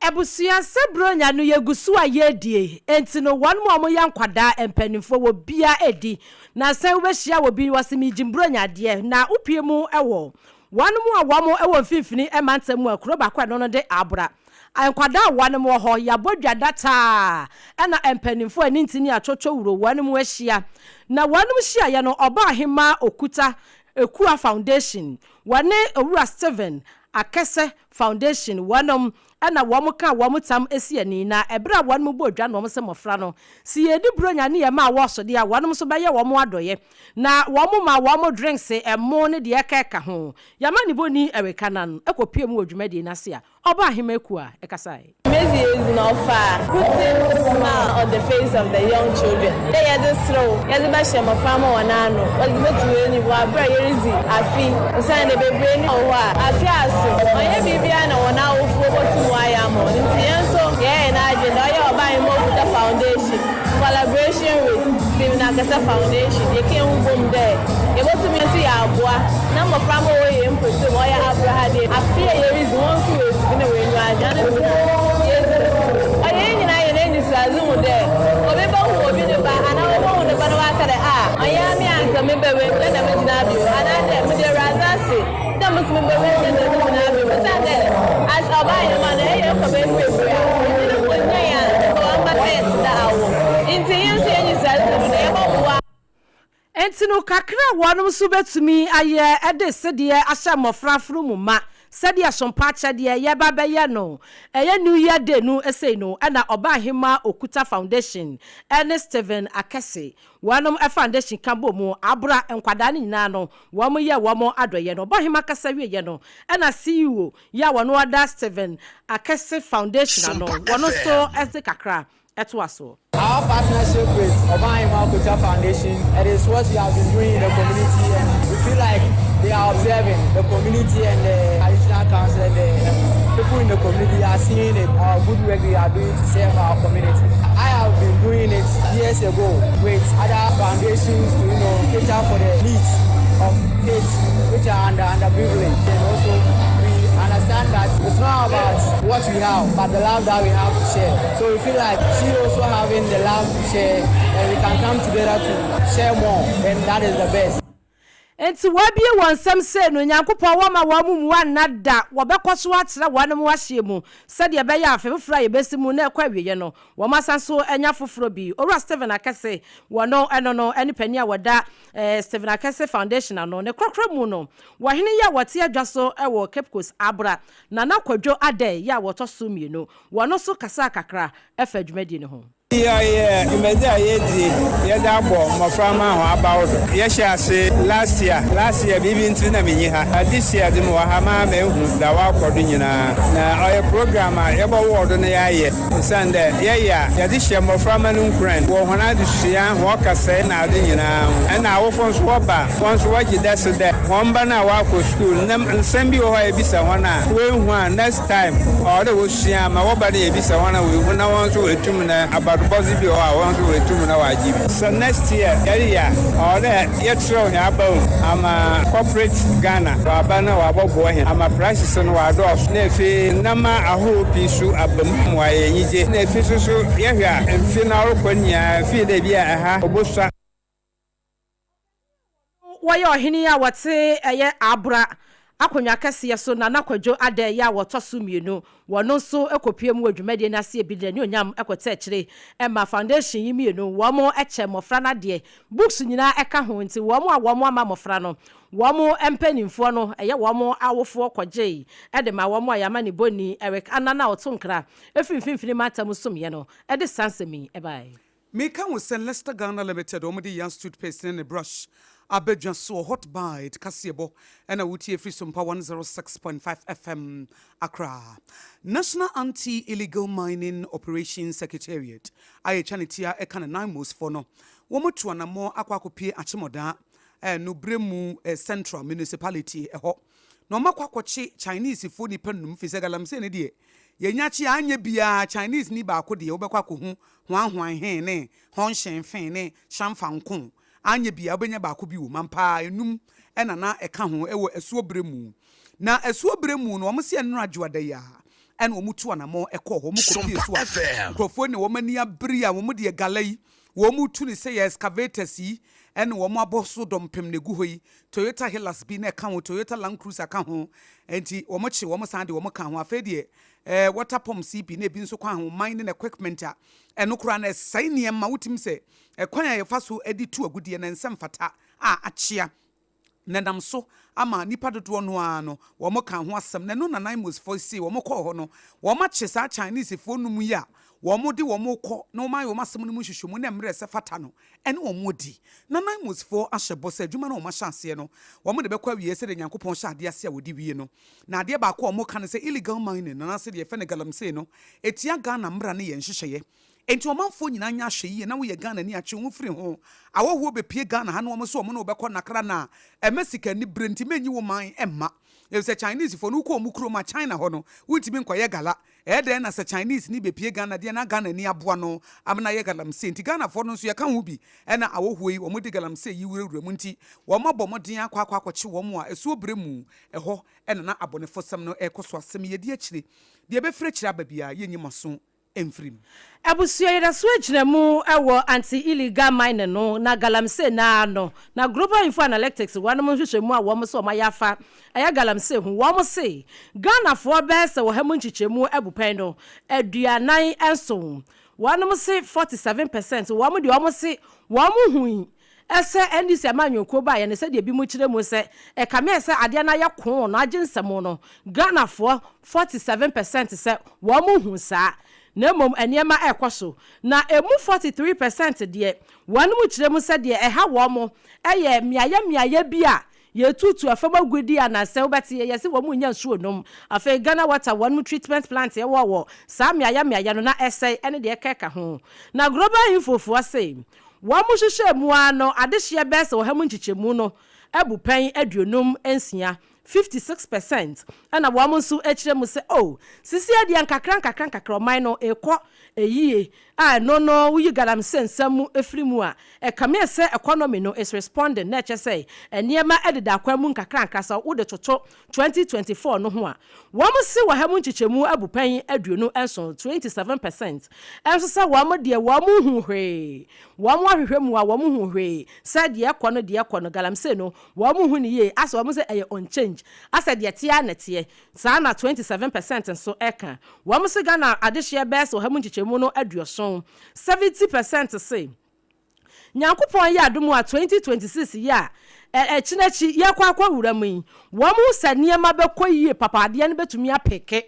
S4: Abusua, sɛ Buronya no yɛgu so a yɛredie, enti no wɔn a wɔyɛ nkwadaa, mpaninfoɔ, wɔbiara redi. Na sɛ wobɛhyia obi, wɔse megyim Buronya adeɛ, na wopue mu wɔ. Wɔnom a wɔn wɔ mfimfini mantam mu a kuro baako a ɛno no de Abra. Nkwadaa a wɔnom wɔ hɔ, yɛabɔ dwa dataa ɛna mpanimfoɔ a ne ntini atwotwo wuro wɔnom ahyia. Na wɔnom hyiaeɛ no, Ɔbaahemaa Okuta Ekua Foundation, wɔne Owura Stephen Akɛsɛ Foundation wɔnom na wɔn kaa wɔn tam si ani, na ɛberɛ a wɔnom bɔɔ dwa no wɔn se mmɔfra no, se yɛredi buronya ne yɛn ma awɔ so deɛ a, wɔnom nso bɛyɛ wɔn adɔeɛ, na wɔn maa wɔn drinks, ɛmo ne deɛ ɛka ɛka ho. Yɛamanebɔni Eric Annan kɔ pue mu wɔ dwumadie no ase a, ɔbaa Ahema Akua kasae.
S9: Dwumadzi yi edzi na ɔfa putting smile on the face of the young children, dɛ yɛdze serew yɛdze bɛhyɛ mboframba hɔn ano, wɔdze botu hɔn enyim wɔ aber a yeridzi afe, osiandɛ beberee no wɔ hɔ a, afe aso, ɔnnyɛ biribiara na hɔn awofo wobotum wɔayɛ ama hɔn, ntsi hɛn so yɛyɛ hɛn adwen dɛ ɔyɛ Ɔbaahemba Okuta Foundation in collaboration with Stephen Akasa Foundation, yɛkã hɛnho bɔ mu dɛ yebotum hɛn so yɛaboa na mboframba a wɔwɔ hɛn mpɔtamu, ɔyɛ aber ha de, afe a yeridzi hɔn so woedzi bi na woenyiwa agye, ano ntsi na yedzi no. Ɔyɛ hɛn nyina hɛn enyisoadzehu dɛ obi bohu obi ne ba anaa obohu ne ba na ɔaka dɛ, Ah, ɔnnyɛ ame a nka me ba wei nnyɛ dɛm gyinabea o, anaadɛ meda Ewuradze ase dɛ mo so me ba wei nnyɛ dɛm gyinabea o, osiandɛ as ɔbaahemba no eyɛ kɔ beebi beberee a, binom wonnyae a nka wɔammbata yɛ tse dɛ awo. Ntsi hɛn so hɛn enyisoadzehu dɛ yɛbɔboa.
S4: Enti no, kakra a wɔnom nso bɛtumi ayɛ de sedeɛ ahyɛ mmɔfra afono mu ma, sɛdeɛ sompa akyɛdeɛ yɛreba abɛyɛ no, ɛyɛ New Year Day no sei no, ɛna Ɔbaahemaa Okuta Foundation ne Stephen Akɛse wɔnom foundation ka bɔɔ mu abra nkwadaa no nyinaa no wɔn yɛɛ wɔn adɔeɛ no. Ɔbaahemaa kasa wieɛ no, ɛna CEO yɛ a wɔno ɔda Stephen Akɛse Foundation ano, wɔno nso de kakra toa soɔ.
S10: Our partnership with Ɔbaahemaa Okuta Foundation, it is what we have been doing in the community and we feel like they are observing the community and the traditional council and the people in the community are seeing it, our good work we are doing to serve our community. I have been doing it years ago with other foundations to you know cater for the needs of kids which are under underprivileged and also we understand that it's not about what we have but the love that we have to share. So we feel like she also having the love to share and we can come together to share more and that is the best.
S4: Enti wɔabue wɔn nsam sei no, Onyankopɔn wɔmma wɔn mmua nna da, wɔbɛkɔ so atra wɔn ahyeɛ mu, sɛdeɛ ɛbɛyɛ a afe foforɔ a yɛbɛsi mu na ɛkɔ awieɛ no, wɔn asan so anya foforɔ bi. Owura Stephen Akɛse, wɔno ɛno no ne panin a wɔda Stephen Akɛse Foundation ano. Ne korɔkorɔ mu no, wɔhene yi a wɔte adwa so wɔ Cape Coast Abra, Nana Kwadwo Adei yi a wɔtɔ so mmienu, wɔno nso kasaa kakra fa dwumadie no ho.
S11: Iyi ɔyɛ dwumadzi a yedzi yɛdze abɔ mboframba hɔn abaw do. Yɛhyɛɛ ase last year, last year biribi ntsi nna minnyi ha, but this year dze mowɔ ha maa mehu dza ɔakɔ do nyina. Na ɔyɛ program a yɛbɔwɔɔ do na yɛayɛ osiandɛ yɛyɛ a yɛdze hyɛ mboframba no nkuran wɔ hɔn adzesua, hɔn kasae na adze nyina ho. Nna awofo so wɔba a, hɔn so wɔgye dase dɛ hɔn mba no a wɔakɔ skuul no, nsɛm bi wɔ hɔ a yebisa hɔn a woennhu a next time ɔwɔ dɛ wosua ma wɔba na yebisa hɔn a woehu na hɔn so woetum na abadobɔdze bi wɔ hɔ a hɔn so woetum na wɔagye bi. Sɛ next year yɛreyɛ a, ɔwɔ dɛ yɛtserɛw hɛn abaw mu ama corporate Ghana wɔaba na wɔabɔboa hɛn ama prices no wɔadɔɔ so na afei ndzɛmba ahorow pii so aba mu ma wɔayɛ enyigye na efi so so yɛhwɛ a mfe no ɔrokɔ no nyinaa fii dɛ bi a ha obosua.
S4: Wɔyɛ ɔhene a wɔte ɛyɛ Abra akonnwa kɛseɛ so, Nana Kwadwo Adeh yɛ a wɔtɔ so mmienu. Wɔno nso kɔpue mu wɔ dwumadie no aseɛ bi de n'anuonyam kɔtɛ akyire ma foundation yi mmienu. Wɔn kyɛ mmɔfra no adeɛ, books nyinaa ɛka ho, nti wɔn a wɔn ama mmɔfra no, wɔn mpanimfoɔ no, ɛyɛ wɔn awofoɔ kɔgyee de ma wɔn a yɛama ne bɔni Eric Annan a ɔto nkra firi Mfimfini Mantam somyɛ no de saa nsɛm yi baeɛ.
S2: Meka wo sɛ Lester Ghana Limited wɔn de Yas toothpaste ne ne brush aba dwa soɔ, Hot Bite kaseɛbɔ ɛna wotie firi Sompa 106.5 FM Accra. National Anti-Illegal Mining Operations Secretariat a yɛtwa ne tia ɛka no NAIMOS foɔ no wɔn atu anammɔn akɔ akɔpie Akyemɔdaa no Bremu Central Municipality ɛhɔ na wɔn akɔ akɔkye Chinese foɔ nnipa num firi sɛ galamsey no deɛ Yɛnya kye a anyɛ biaa Chinese ni baako deɛ wobɛkɔ akɔhu Huan Huan Hee ne Hon Shen Fen ne Shan Fan Kong anyɛ biaa wobɛnya baako bi wom. Ampa ara enum na na ɛka ho wɔ asuo berɛ mu. Na asuo berɛ mu no wɔn se ɛnora Dwoada yi ara ɛna wɔn tu anamɔn kɔɔ hɔ. Wɔn kɔpie so a nkurɔfoɔ yi na wɔn ani abere a wɔn deɛ gala yi. Wɔretu no sɛ yɛ excavators yi na wɔabɔ so dɔmpem na ɛgu hɔ yi. Toyota Hilux bi na ɛka ho, Toyota Land Cruiser ka ho. Enti wɔkye wɔn san de wɔn ka ho. Afei deɛ eh, water pumps yi bi na ebi nso kwan ho, mining equipment a ɛno koraa no ɛsɛe nneɛma. Wotumi sɛ ɛkwan a yɛfa so de tu agudeɛ no ɛnsɛ mfata a akyea na ɛnam so ama nnipa dodoɔ no ara no wɔkaa ho asɛm, na ɛno na Naimosfoɔ see wɔn kɔɔ hɔ no, wɔakye saa Chinesefoɔ num yi a wɔde wɔn rekɔ na wɔayɛ wɔn asɛm no mu nhwehwɛmu na mmerɛ ɛsɛ fata no ɛne wɔn adi. Na Naimosfoɔ ahyɛ bɔ sɛ adwuma no a wɔahyɛ aseɛ no wɔde bɛkɔ awieɛ sɛdeɛ Nyankopɔn hyɛ adeɛ ase a wɔde wie no. Na adeɛ baako a wɔka ne sɛ illegal mining anaasɛ deɛ yɛfrɛ no galamsey no ɛtia Ghana mmara ne yɛn nhyehyɛeɛ. Enti ɔmanfoɔ nyinaa nyɛ ahwɛyie na woyɛ Ghanani a twe wo ho firi ho. Ahɔhoɔ bɛpue Ghana ha na wɔn nso wɔn ne wo bɛkɔ nnakra nna a ɛma sika anibere nti mɛnyi wo man mma. Efisɛ Chinese foɔ no wokɔ wɔn kurom a China hɔ no wontumi nkɔyɛ gala. Ɛyɛ dɛn na sɛ Chinese ni bɛpue Ghana deɛ na Ghanani aboa no ama no ayɛ galamsey nti Ghanafoɔ no nso yɛka ho bi ɛna ahɔhoɔ yi wɔn de galamsey yi wurawura mu nti wɔn abɔ mmɔden akɔ akɔ akɔkye wɔn a asuo berɛ mu ɛhɔ ɛna na abɔnefosɛm no ɛrekɔ so asɛm yi yɛdi akyire deɛ ɛbɛfiri akyire aba biara yɛnyi mo aso mfiri mu.
S4: Abusua yi da so gyina mu wɔ anti-illegal mining no na galamsey no ara no. Na Global Info Analytics wɔnom nhwehwɛmu a wɔn se wɔn ayɛ afa ɛyɛ galamsey ho, wɔn se Ghanafoɔ bɛyɛ sɛ ɔha mu nkyekyɛmu abupɛn no 47, wɔnom se 47 percent, wɔn deɛ wɔn se wɔn hui Sɛ NDC amanyɔkuo baeɛ no sɛdeɛ binom kyerɛ mu sɛ ɛkameɛ sɛ adeɛ no ayɛ koo no agye nsɛm no, Ghanafoɔ 47 percent sɛ wɔn nhu saa na mmom nneɛma ɛrekɔ so. Na ɛmu 43 percent deɛ wɔn kyerɛ mu sɛ deɛ ɛha wɔn yɛ mmeaeɛ mmeaeɛ bi a Yɛtutu fam aguadi a na sɛ wobɛte yɛ yɛse wɔn nnya nsuo nnom. Afei Ghana Water wɔn treatment plant ɛwɔ wɔ saa mmeaeɛ mmeaeɛ no na ɛsɛe ɛne deɛ ɛkeka ho. Na Global Info foɔ se wɔn hwehwɛɛ mu ara no adehyeɛ bɛyɛ sɛ ɔha mu nkyekyɛmu no abu pɛn 56, 56 percent, ɛna wɔn nso kyerɛ mu sɛ oh sisiɛ deɛ nkakra nkakra nkakra ɔman no rekɔ yie a ɛno no woyi galamsey nsɛm mu firi mu a, ɛkame sɛ economy no is responding na ɛkyerɛ sɛ nneɛma deda akwan mu nkakrankra sɛ wode toto 2024 no ho a. Wɔn se wɔ ha mu nkyekyɛmu abupɛn 27, 27 percent, nso sɛ wɔn deɛ wɔn nhu hwee, wɔn ahwehwɛ mu a wɔn nhu hwee sɛ deɛ ɛkɔ no deɛ ɛkɔ no galamsey no wɔn nhu no yie asɛ wɔn sɛ ɛyɛ on change asɛ deɛ ɛteɛ ara na ɛteɛ. Saa na 27 percent nso ka. Wɔn se Ghana adehyeɛ bɛyɛ sɛ ɔha mu nkyekyɛmu no 70, 70 percent se Nyankopɔn yɛ adom a 2026 yi a ɛkyena akyi yɛrekɔ akɔ wura mu yi, wɔn hu sɛ nneɛma bɛkɔ yie papa, adeɛ no bɛtumi apeke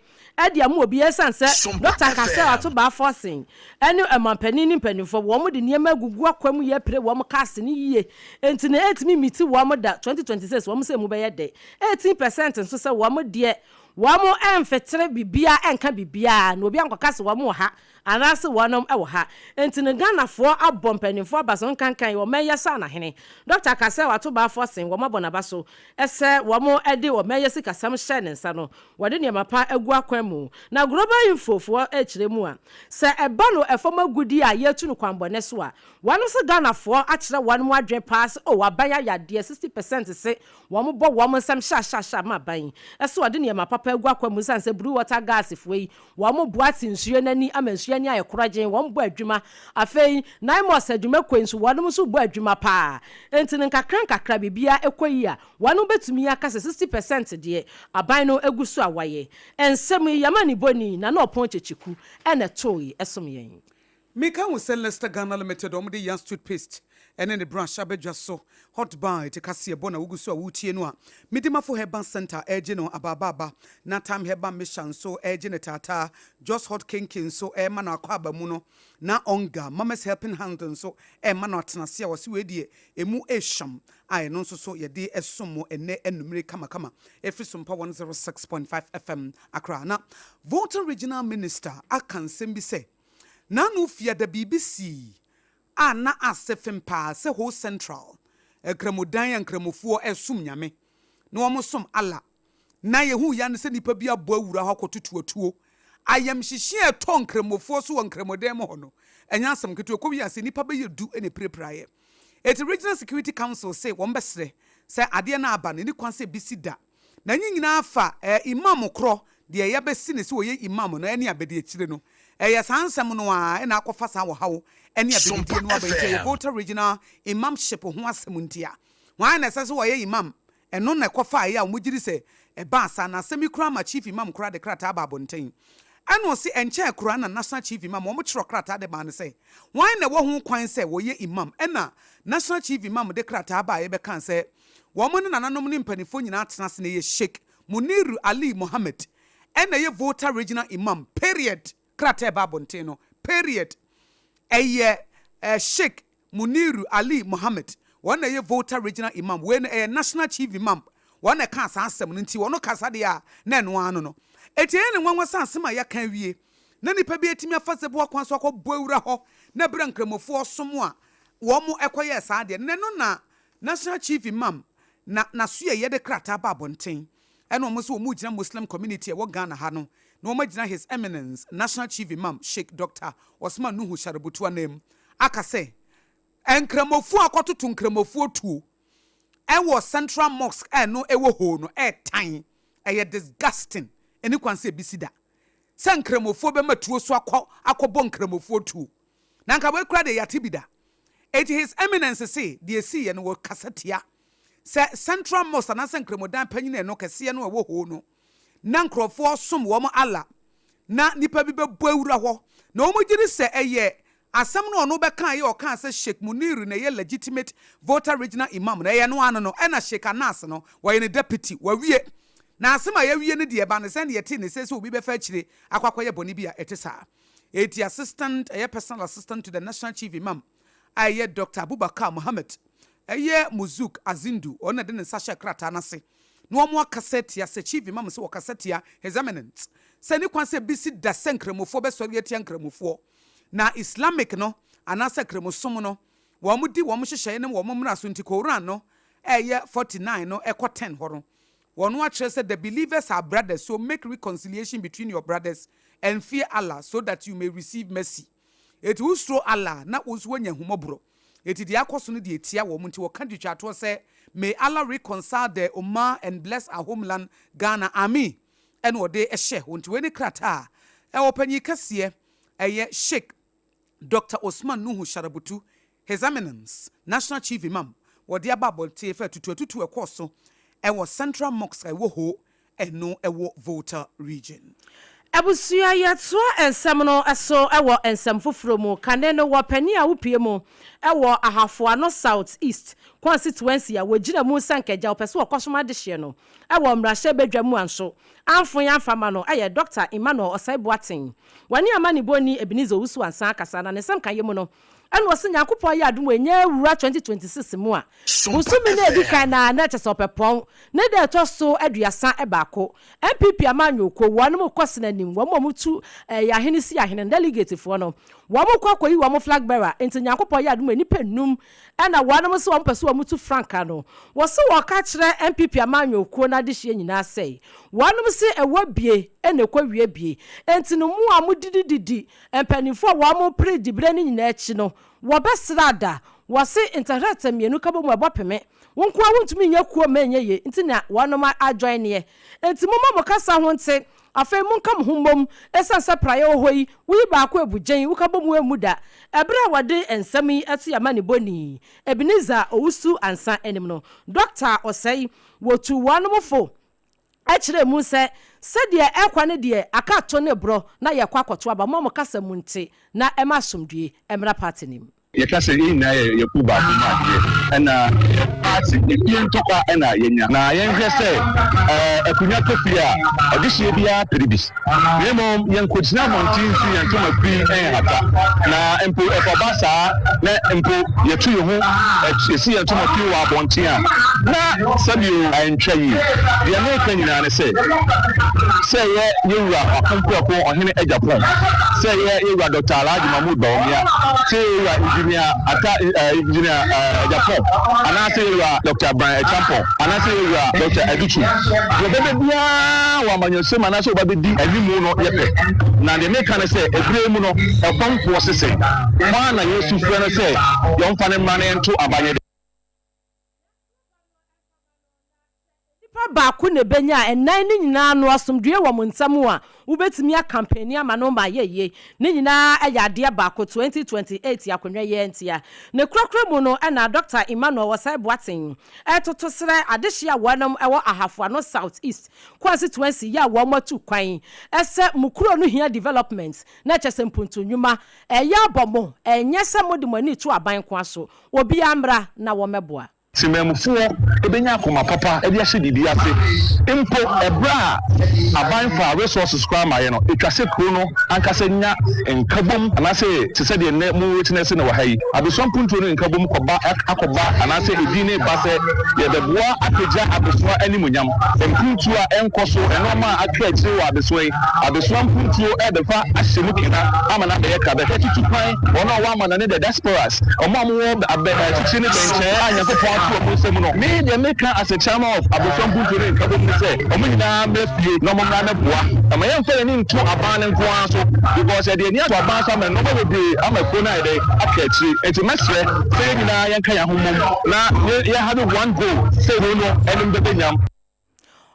S4: de ama obiara ɛsiane sɛ Dɔkta Cassel Ato Baah-Forson ne ɔmanpanin ne mpanimfoɔ wɔn de nneɛma agugu akwan mu yɛ apire wɔn cars no yie nti no ɛntumi mmiti wɔn da 2026 wɔn sɛ emu bɛyɛ dɛ. 18 percent nso sɛ wɔn deɛ wɔn mfetere biribiara nka biribiara na obi ankɔka sɛ wɔn wɔ ha anaase wɔnom wɔ ha nti no Ghanafoɔ abɔ mpaninfoɔ aba so nkankan wɔn yɛ sɛ anahene Doctor ka sɛ wato baafoɔ sen wɔn abɔ naba so sɛ wɔn de wɔn yɛ sikasɛm hyɛ ne nsa no wɔde nneɛma pa agu akwan mu na Global Info foɔ kyerɛ mu a sɛ ɛba no ɛfam agudie a yɛtu no kwanbɔne so a wɔnom se Ghanafoɔ akyerɛ wɔnom adwene paa sɛ oh aban ayɛ adeɛ 60 percent se Wɔn bɔ wɔn nsam hyaahyaahyɛ ama aban yi sɛ ɔde nneɛma papa agu akwan mu esiane sɛ Blue Water Gas foɔ yi wɔn boa te nsuo no ani ama nsuo ani ayɛ korɔgyenn, wɔn bɔ adwuma. Afei Naimos adwumakuo yi nso wɔn nso bɔ adwuma paa. Enti no nkakra nkakra biribiara ɛkɔ yie a wɔn bɛtumi aka sɛ 60 percent deɛ aban no agu so a wɔayɛ. Nsɛm yi yɛma ne bɔni Nana Ɔpɔn Kyekyeku na ɛtooe ɛsom yɛn.
S2: Meka wo sɛ Lester Ghana Limited a wɔde Yas toothpaste ne ne brush aba dwa so, Hot Bite kaseɛbɔ na wogu so a woretie no a, Medimafo Herbal Centre regye no abaabaaba, na Thyme Herbal Mixture nso regye no taataa, Jos Hot Kenkey nso rema no akwaaba mu no, na Onga, Mama's Helping Hand nso rema no atenase a wɔse wei deɛ emu rehwam a ɛno nso so yɛde som mo ɛnnɛ anumere kamakama ɛfiri Sompa 106.5 FM Accra. Na Volta Regional Minister aka nsɛm bi sɛ, N'ano fiada biribi sii a na ase fem paa sɛ Ho Central Nkramodan a Nkramofoɔ resom Nyame na wɔsom Allah na yɛhuu ya ne sɛ nnipa bi abɔ awura hɔ akɔtoto atuo. Ayamhyehye a ɛtɔɔ Nkramofoɔ so wɔ Nkramodan mu hɔ no, ɛnyɛ asɛm ketewa. Ɛkɔwiee ase nnipa bɛyɛ du na ɛpirapiraeɛ. Enti Regional Security Council se wɔbɛsrɛ sɛ adeɛ no a aba no, ɛnni kwan sɛ ebi si da. Na ne nyinaa fa eh, Imam korɔ, deɛ yɛabɛsi no sɛ ɔyɛ Imam no ɛne abadiakyire no. Ɛyɛ saa nsɛm no ara na akɔfa saa ɔhaw ne abenedie no aba. Enti ɛyɛ Volta Regional Imamship ho asɛm nti a, hwan na ɛsɛ sɛ ɔyɛ Imam? Ɛno na ɛkɔfaeɛ a wɔgye di sɛ ɛbaa saa. Na asɛm yi koraa ma Chief Imam koraa de krataa baa abɔnten. Ɛna ɔse ɛnkyɛɛ koraa na National Chief Imam, wɔtwerɛ krataa de maa no sɛ, hwan na ɛwɔ ho kwan sɛ wɔyɛ Imam? Ɛna National Chief Imam de krataa baeɛ bɛkaa sɛ wɔn ne nananom ne mpaninfoɔ nyinaa atena ase na ɛyɛ Sheik Muniru Ali Mohammed ɛna ɛyɛ Volta Regional Imam period krataa ɛba abɔnten no period ɛyɛ Sheik Muniru Ali Mohammed wɔn na ɛyɛ Volta Regional Imam wei no ɛyɛ National Chief Imam wɔn na ɛkaa saa asɛm no nti wɔn kasa deɛ a na ɛno ara no no eti ɛyɛ ne nwanwa sɛ asɛm a yɛaka awie na nipa bi atumi afa Zeboa kwan so akɔ bɔ awura hɔ na ɛberɛ nkramofoɔ som a wɔn ɛkɔyɛɛ saa deɛ no na ɛno na National Chief Imam na n'asoɛeɛ de krataa ba abɔnten ɛna wɔn nso wɔn regyina Muslim community a ɛwɔ Ghana ha no na wɔn agyina His Eminence National Chief Imam Sheik Doctor Osman Nuhu Sharubutu ananmu aka sɛ Nkramofoɔ akɔtoto Nkramofoɔ tuo ɛwɔ Central Mosque a ɛno ɛwɔ hoo no ɛɛtan, ɛyɛ disgusting, ɛni kwan sɛ ɛbisi da sɛ Nkramofoɔ bɛma tuo so akɔ akɔbɔ Nkramofoɔ tuo. Na anka wei koraa deɛ yɛate bi da. Enti His Eminence se deɛ ɛsiiɛ no wɔkasa tia sɛ Central Mosque anaasɛ Nkramodan panyin ɛno kɛseɛ no a ɛwɔ hoo no na nkurɔfoɔ som wɔn Allah na nnipa bi bɛbɔ awura hɔ na wɔn gyedi sɛ ɛyɛ asɛm no a ɔno bɛkaeɛ a ɔkaa sɛ Sheikh Munir na ɛyɛ legitimate Volta Regional Imam no ɛyɛ no ara no no ɛna Sheikh Anas no wɔyɛ ne deputy wawie na asɛm a yɛawie no deɛ ɛba no sɛn na yɛtee ne sɛ sɛ obi bɛfa akyire akɔ akɔyɛ bɔne bi a ɛte saa. Enti Assistant, ɛyɛ Personal Assistant to the National Chief Imam a ɛyɛ Doctor Abubakar Mohammed, ɛyɛ Muzuk Azindu, ɔno na ɛde ne nsa hyɛɛ krataa no ase na wɔn akasa atia sɛ Chief Imam sɛ wɔkasa tia His Eminence sɛ ne kwan sɛ besi da sɛ Nkramofoɔ bɛsɔre atia Nkramofoɔ na Islamic no anaasɛ Kramosom no wɔn di wɔn nhyehyɛeɛ ne wɔn mmara so nti Koran no a ɛyɛ 49 no ɛkɔ 10 hɔ no Wɔn akyerɛ sɛ the believers are brothers so make reconciliation between your brothers and fear Allah so that you may receive mercy. Enti wo suro Allah a na wo nso woanya ahummɔborɔ. Enti deɛ akɔ so no deɛ ɛtia wɔn nti wɔka de twa toɔ sɛ May Allah reconcile the Ummah and bless our homeland Ghana Ameen ɛna ɔde hyɛ hɔ. Nti wei ne krataa a ɔpanyin kɛseɛ ɛyɛ Sheikh Doctor Osman Nuhu Sharabutu, His Eminence, National Chief Imam, wɔde aba abɔnten fa atutuatutu a ɛkɔɔ so wɔ Central Mosque a ɛwɔ Ho, ɛno wɔ Volta Region.
S4: Abusua, Yɛtoa nsɛm no so wɔ nsɛm foforɔ mu. Kane no, wɔ panin a wopue mu wɔ Ahafo Ano South East constituency a wɔgyina mu sɛ anka agya wɔpɛ sɛ wɔkɔsom adehyeɛ no wɔ mmarahyɛ badwa mu a nso amfo amfa ma no yɛ Dɔkta Emmanuel Osei Boateng. Wɔne amanebɔni Ebenezer Owusu Ansah akasa na ne nsɛm ka yɛ mu no ɛna ɔse Nyankopɔn ayɛ adom wanya awura 2026 mu a bosome no a ɛdi kan no ara na kyɛsɛ ɔpɛpɔn ne da ɛtɔ so 31 NPP amanyɔkuo wɔnom kɔ sene anim wɔn a wɔtu ɛyɛ ahene si ahene no delegate foɔ no wɔn kɔ akɔyi wɔn flag bearer nti Nyankopɔn ayɛ adom nnipa nnum ɛna wɔnom se wɔn pɛ sɛ wɔn tu frankaa no wɔse wɔka kyerɛ NPP amanyɔkuo no adehyeɛ nyinaa sɛ wɔnom se ɛwɔ bie ɛna ɛkɔ wie bie enti no mo a mo didi didi mpaninfoɔ a wɔn pere diberɛ no nyinaa akyi no wɔbɛsra ada wɔse ntɛhrɛtɛ mienu ka bɔ mu ɛbɔ peme wo nkoa wontumi nyɛ kuo mma ɛnyɛ yie nti na wɔnom a join neɛ enti momma mo kasa ho nte Afei monka mo ho mmom, esiane sɛ praeɛ wɔ hɔ yi, woyi baako a ebu gyen, woka bɔ mu a emmu da. Ɛberɛ a wɔde nsɛm yi to yɛn amanebɔni Ebenezer Owusu Ansah anim no, Dɔkta Osei, wɔtuu wɔnom fo kyerɛɛ mu sɛ, sɛdeɛ ɛrekɔ no deɛ, aka ato ne borɔ na yɛrekɔ akɔto aba, momma mo kasa mu nte na ɛma asomdwoeɛ mmra party no mu.
S8: Yɛka sɛ yɛn nyinaa yɛ yɛ kuw baako mu adeɛ, ɛna party efie ntɔkwa ɛna yɛnya. Na yɛnhwɛ sɛ ɛɛ akunya tɔ fie a, ɔdehyeɛ biara pere bi. Na mmom yɛnkɔgyina abɔnten nsi yɛn ntoma firi nhata. Na mpo ɛkɔba saa na mpo yɛto yɛn ho yɛsi yɛn ntoma firi wɔ abɔnten a, na sɛbio ɛntwa yie. Deɛ mereka nyinaa ne sɛ, sɛ ɛyɛ yɛn wura Akompreko Ɔhene Agyapong, sɛ ɛyɛ yɛn wura Dɔkta Alhaji Mahmood Bawumia, sɛ yɛn wura Engineer Atta eh, Engineer eh, Agyapong, anaasɛ yɛn wura Dɔkta Brian Acheampong, anaasɛ yɛn wura Dɔkta Adutwum, deɛ ɔbɛba biara wɔ amanyɔsɛm mu anaasɛ ɔba bɛdi animu no yɛ pɛ. Na deɛ meka ne sɛ, ɛberɛ yi mu no, ɛkɔmfoɔ sese, hwan na yɛsu frɛ no sɛ yɛmfa no mmra na yɛnto aba nyɛ dɛ?
S4: Nnipa Nipa baako na ɛbɛnya a, ɛnan no nyinaa no asomdwoeɛ wɔ mo ntam a, wobɛtumi akampani ama no ma ayɛ yie. Ne nyinaa yɛ adeɛ baako, 2028 akonnwa yi ara ntia. Ne korakora mu no na Dɔkta Emmanuel Osei Boateng retoto srɛ adehyeɛ a wɔnom wɔ Ahafo Ano South East constituency yi a wɔn atu kwan sɛ mo kuro no hia development na kyerɛ sɛ mpuntu nnwuma ɛyɛ abɔ mo, ɛnyɛ sɛ mode mo ani reto aban nkoa so, obiara mmra na wɔmmɛboa.
S12: Temanmufoɔ bɛnya akoma papa de ahyɛ biribi ase. Mpo ɛberɛ a aban faa resources koraa maeɛ no, ɛtwa sɛ kuro no ankasa nya nkabom anaasɛ te sɛ deɛ nnɛ mo witness no wɔ ha yi, Abesoa mpuntuo no nkabom kɔba akɔba anaasɛ ɛdin no reba sɛ yɛbɛboa apagya Abesoa animuonyam. Mpuntuo a ɛnkɔ so, nnoɔma a aka akyire wɔ Abesoa yi, Abesoa mpuntuo rebɛfa ahyɛ mu kena ama no abɛyɛ krabɛhwɛ tutu kwan, wɔn a wɔwɔ amanɔne, the diasporas, Wɔn a wɔwɔ abɛ akyirikyiri ne bɛnkyɛn a Nyankopɔn ato wɔn nsa mu no, me deɛ meka as a chairman of Abɔfra Mpuntuo ne Nkabom ne sɛ, wɔn nyinaa mmra fie na wɔn mmra mmɛboa. Ɛma yɛmfa yɛn ani nto aban no nko ara so because yɛde yɛn ani ato aban so ama nnoɔma bebree ama kuro no ayɛ dɛn aka akyire. Enti mɛsrɛ sɛ yɛn nyinaa yɛnka yɛn ho mmom na yɛ have one goal sɛ kuro no anim bɛbɛ nyam.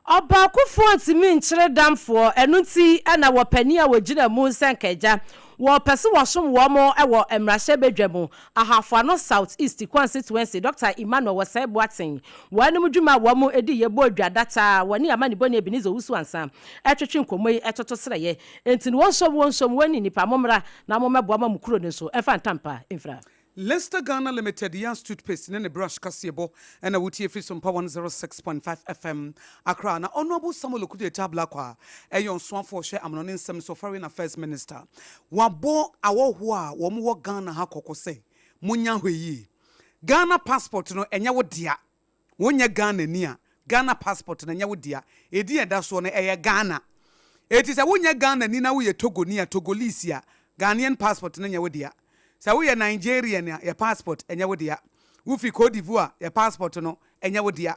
S4: Ɔbaakofoɔ ntumi nkyere damfoɔ, ɛno nti na wɔ panin a wɔgyina mu sɛ nka agya, wɔpɛ sɛ wɔsom wɔn wɔ mmarahyɛbadwa mu, Ahafo Ano South East Constituency, Dɔkta Emmanuel Osei Boateng, wɔn dwuma a wɔn di yɛ bɔɔ dwa data a wɔne amanibɔni Ebenezer Owusu Ansah twetwe nkɔmmɔ yi toto srɛeɛ. Enti no wɔnsom wɔnsom wɔn ne nnipa, mommra na mommɛboa ma mo kuro no nso mfa ntampa mfira.
S2: Lester Ghana Limited Yas Toothpaste ne ne brush kaseɛbɔ na wotie firi Sompa 106.5 FM, Accra. Na Honourable Samuel Okudzeto Ablakwa a ɛyɛ ɔsoafoɔ ɔhwɛ amanɔne nsɛm so, Foreign Affairs Minister, wabɔ awɔhoɔ a wɔn wɔ Ghana ha kɔkɔ sɛ, Monyɛ ahwɛyie. Ghana passport no ɛnyɛ wo dea. Wonyɛ Ghanani a, Ghana passport no ɛnyɛ wo dea. Edin a ɛda soɔ no, ɛyɛ Ghana. Enti sɛ wonyɛ Ghanani na woyɛ Togoni a, Togolese a, Ghanaian passport no nyɛ wo dea. Sɛ woyɛ Nigerian a, yɛ passport ɛnyɛ wo dea. Wofi Cote d'Ivoire a, yɛ passport no ɛnyɛ wo dea.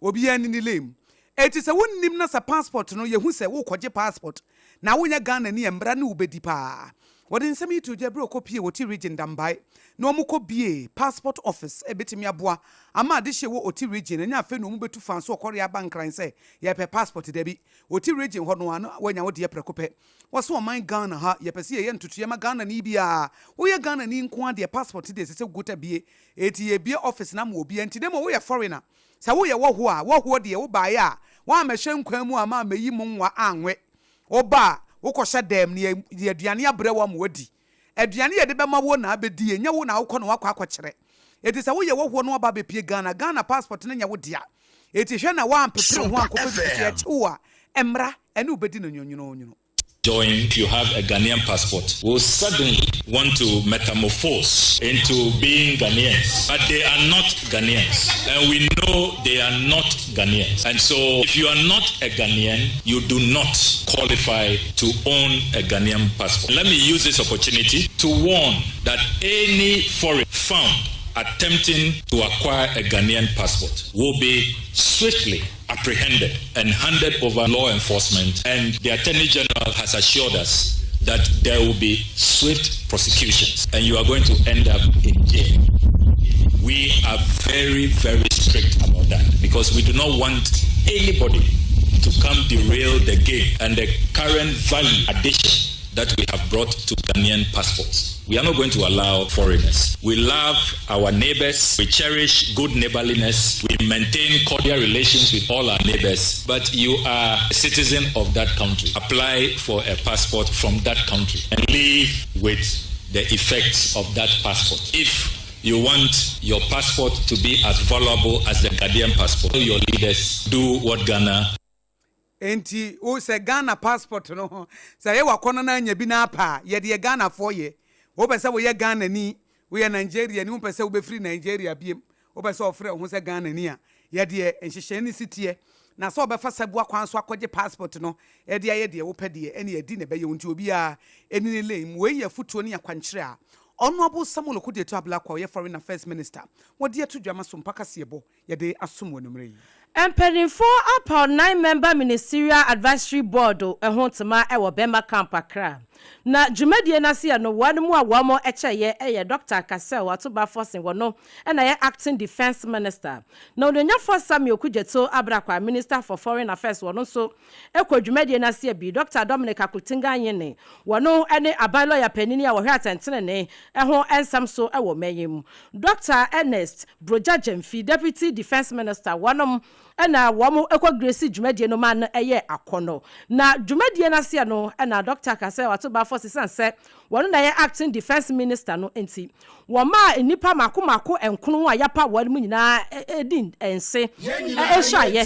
S2: Obiara nni ne lane mu. Enti sɛ wonnim na sɛ passport no yɛhu sɛ worekɔgye passport na wonyɛ Ghanani a, mmara ne wo bɛdi paa. Wɔde nsɛm yi too dwa bere a wɔkɔpuee Oti Region Dambae na wɔkɔbuee Passport Office a ebetumi aboa ama adehye a ɛwɔ Oti Region ɛnyɛ afei na wɔbetu fã so ɔkɔre aba Nkran sɛ yɛrepɛ passport dabi. Oti Region hɔ no ara na woanya wo deɛ prɛko pɛ. Wɔse ɔman Ghana ha yɛpɛ sɛ yɛyɛ ntotoeɛ ma Ghanani biara. Woyɛ Ghanani nko ara deɛ passport deɛ ɛsɛ sɛ wokota bie. Enti yɛrebue office no ama obiara nti na mmom woyɛ foreigner sɛ woyɛ wɔhoɔ a, wɔhoɔ deɛ wobaeɛ a woammɛhyɛ nkwan mu amma ammɛyi mo nwa anwe. Woba a, wokɔhyɛ dɛm na yɛde aduane abrɛ wo ama woadi. Aduane a yɛde bɛma wo na abɛdi, ɛnyɛ wo na wokɔ na woakɔ akɔkyerɛ. Enti sɛ woyɛ hɔhoɔ na woaba abɛpue Ghana, Ghana passport no nyɛ wo dea. Enti hwɛ na woampepere wo ho ankɔpɛ biribi. Sɛ yɛkye wo a, mmara ne wo bɛdi no nwonwononwono.
S13: Join if you have a Ghanaian passport will suddenly want to metamorphose into being Ghanaians, but they are not Ghanaians, and we know they are not Ghanaians. And so, if you are not a Ghanaian, you do not qualify to own a Ghanaian passport. Let me use this opportunity to warn that any foreign found attempting to acquire a Ghanaian passport will be swiftly apprehended and handed over law enforcement and the Attorney General has assured us that there will be swift prosecutions and you are going to end up in jail. We are very, very strict about that because we do not want anybody to come derail the game and the current value addition that we have brought to Ghanaian passports. We are not going to allow foreigners. We love our neighbors. We cherish good neighborliness. We maintain cordial relations with all our neighbors. But you are a citizen of that country. Apply for a passport from that country and live with the effects of that passport. If you want your passport to be as valuable as the Ghanaian passport, your leaders do what Ghana
S2: Enti wo sɛ Ghana passport no ho sɛ ɛyɛ wakɔnɔ na anya bi na apɛ a, yɛ deɛ Ghanafoɔ yɛ. Wopɛ sɛ woyɛ Ghanani, woyɛ Nigeriani, wompɛ sɛ wobɛfiri Nigeria biom, wopɛ sɛ wɔfrɛ wo ho sɛ Ghanani a, yɛ deɛ nhyehyɛe no si teɛ. Na sɛ wɔbɛfa sabuwa kwan so akɔgye passport no de ayɛ deɛ wopɛ deɛ, ɛnneɛ adi na ɛbɛyɛ wo. Nti obiara ɛni ne lane mu. Wei yɛ afotuo ne akwankyerɛ a Honourable Samuel Okudzeto Ablakwa a ɔyɛ Foreign Affairs Minister wɔde ato dwa ma Sompa Kaseɛbɔ yɛde asom wo anwummerɛ yi.
S4: Mpanimfoɔ apaw Nine-Member Ministerial Advisory Board ho ntoma wɔ Burma Camp, Accra. Na dwumadie no aseɛ no, wɔn mu a wɔn kyɛeɛ yɛ Dɔkta Cassel Atoba Forson, wɔno na ɛyɛ Acting Defence Minister, na Onuonyafoɔ Samuel Okudzeto Ablakwa, Minister for Foreign Affairs, wɔno nso kɔ dwumadie no aseɛ bi, Dɔkta Dominic Akuritinga Ayine, wɔno ne aban lɔya panini a wɔhwɛ atɛntenenee ho nsɛm so wɔ ɔman yi mu, Dɔkta Ernest Brogya Gyamfi, Deputy Defence Minister, wɔnom na wɔn kɔ gresi dwumadie no ma no yɛɛ akɔnnɔ. Na dwumadie no aseɛ no na Dɔkta ka sɛ wato Baffour esiane sɛ wɔno na ɛyɛ Acting Defence Minister no nti. Wɔmaa nnipa mako mako nkono a yɛapaw wɔn mu nyinaa di nse suaeɛ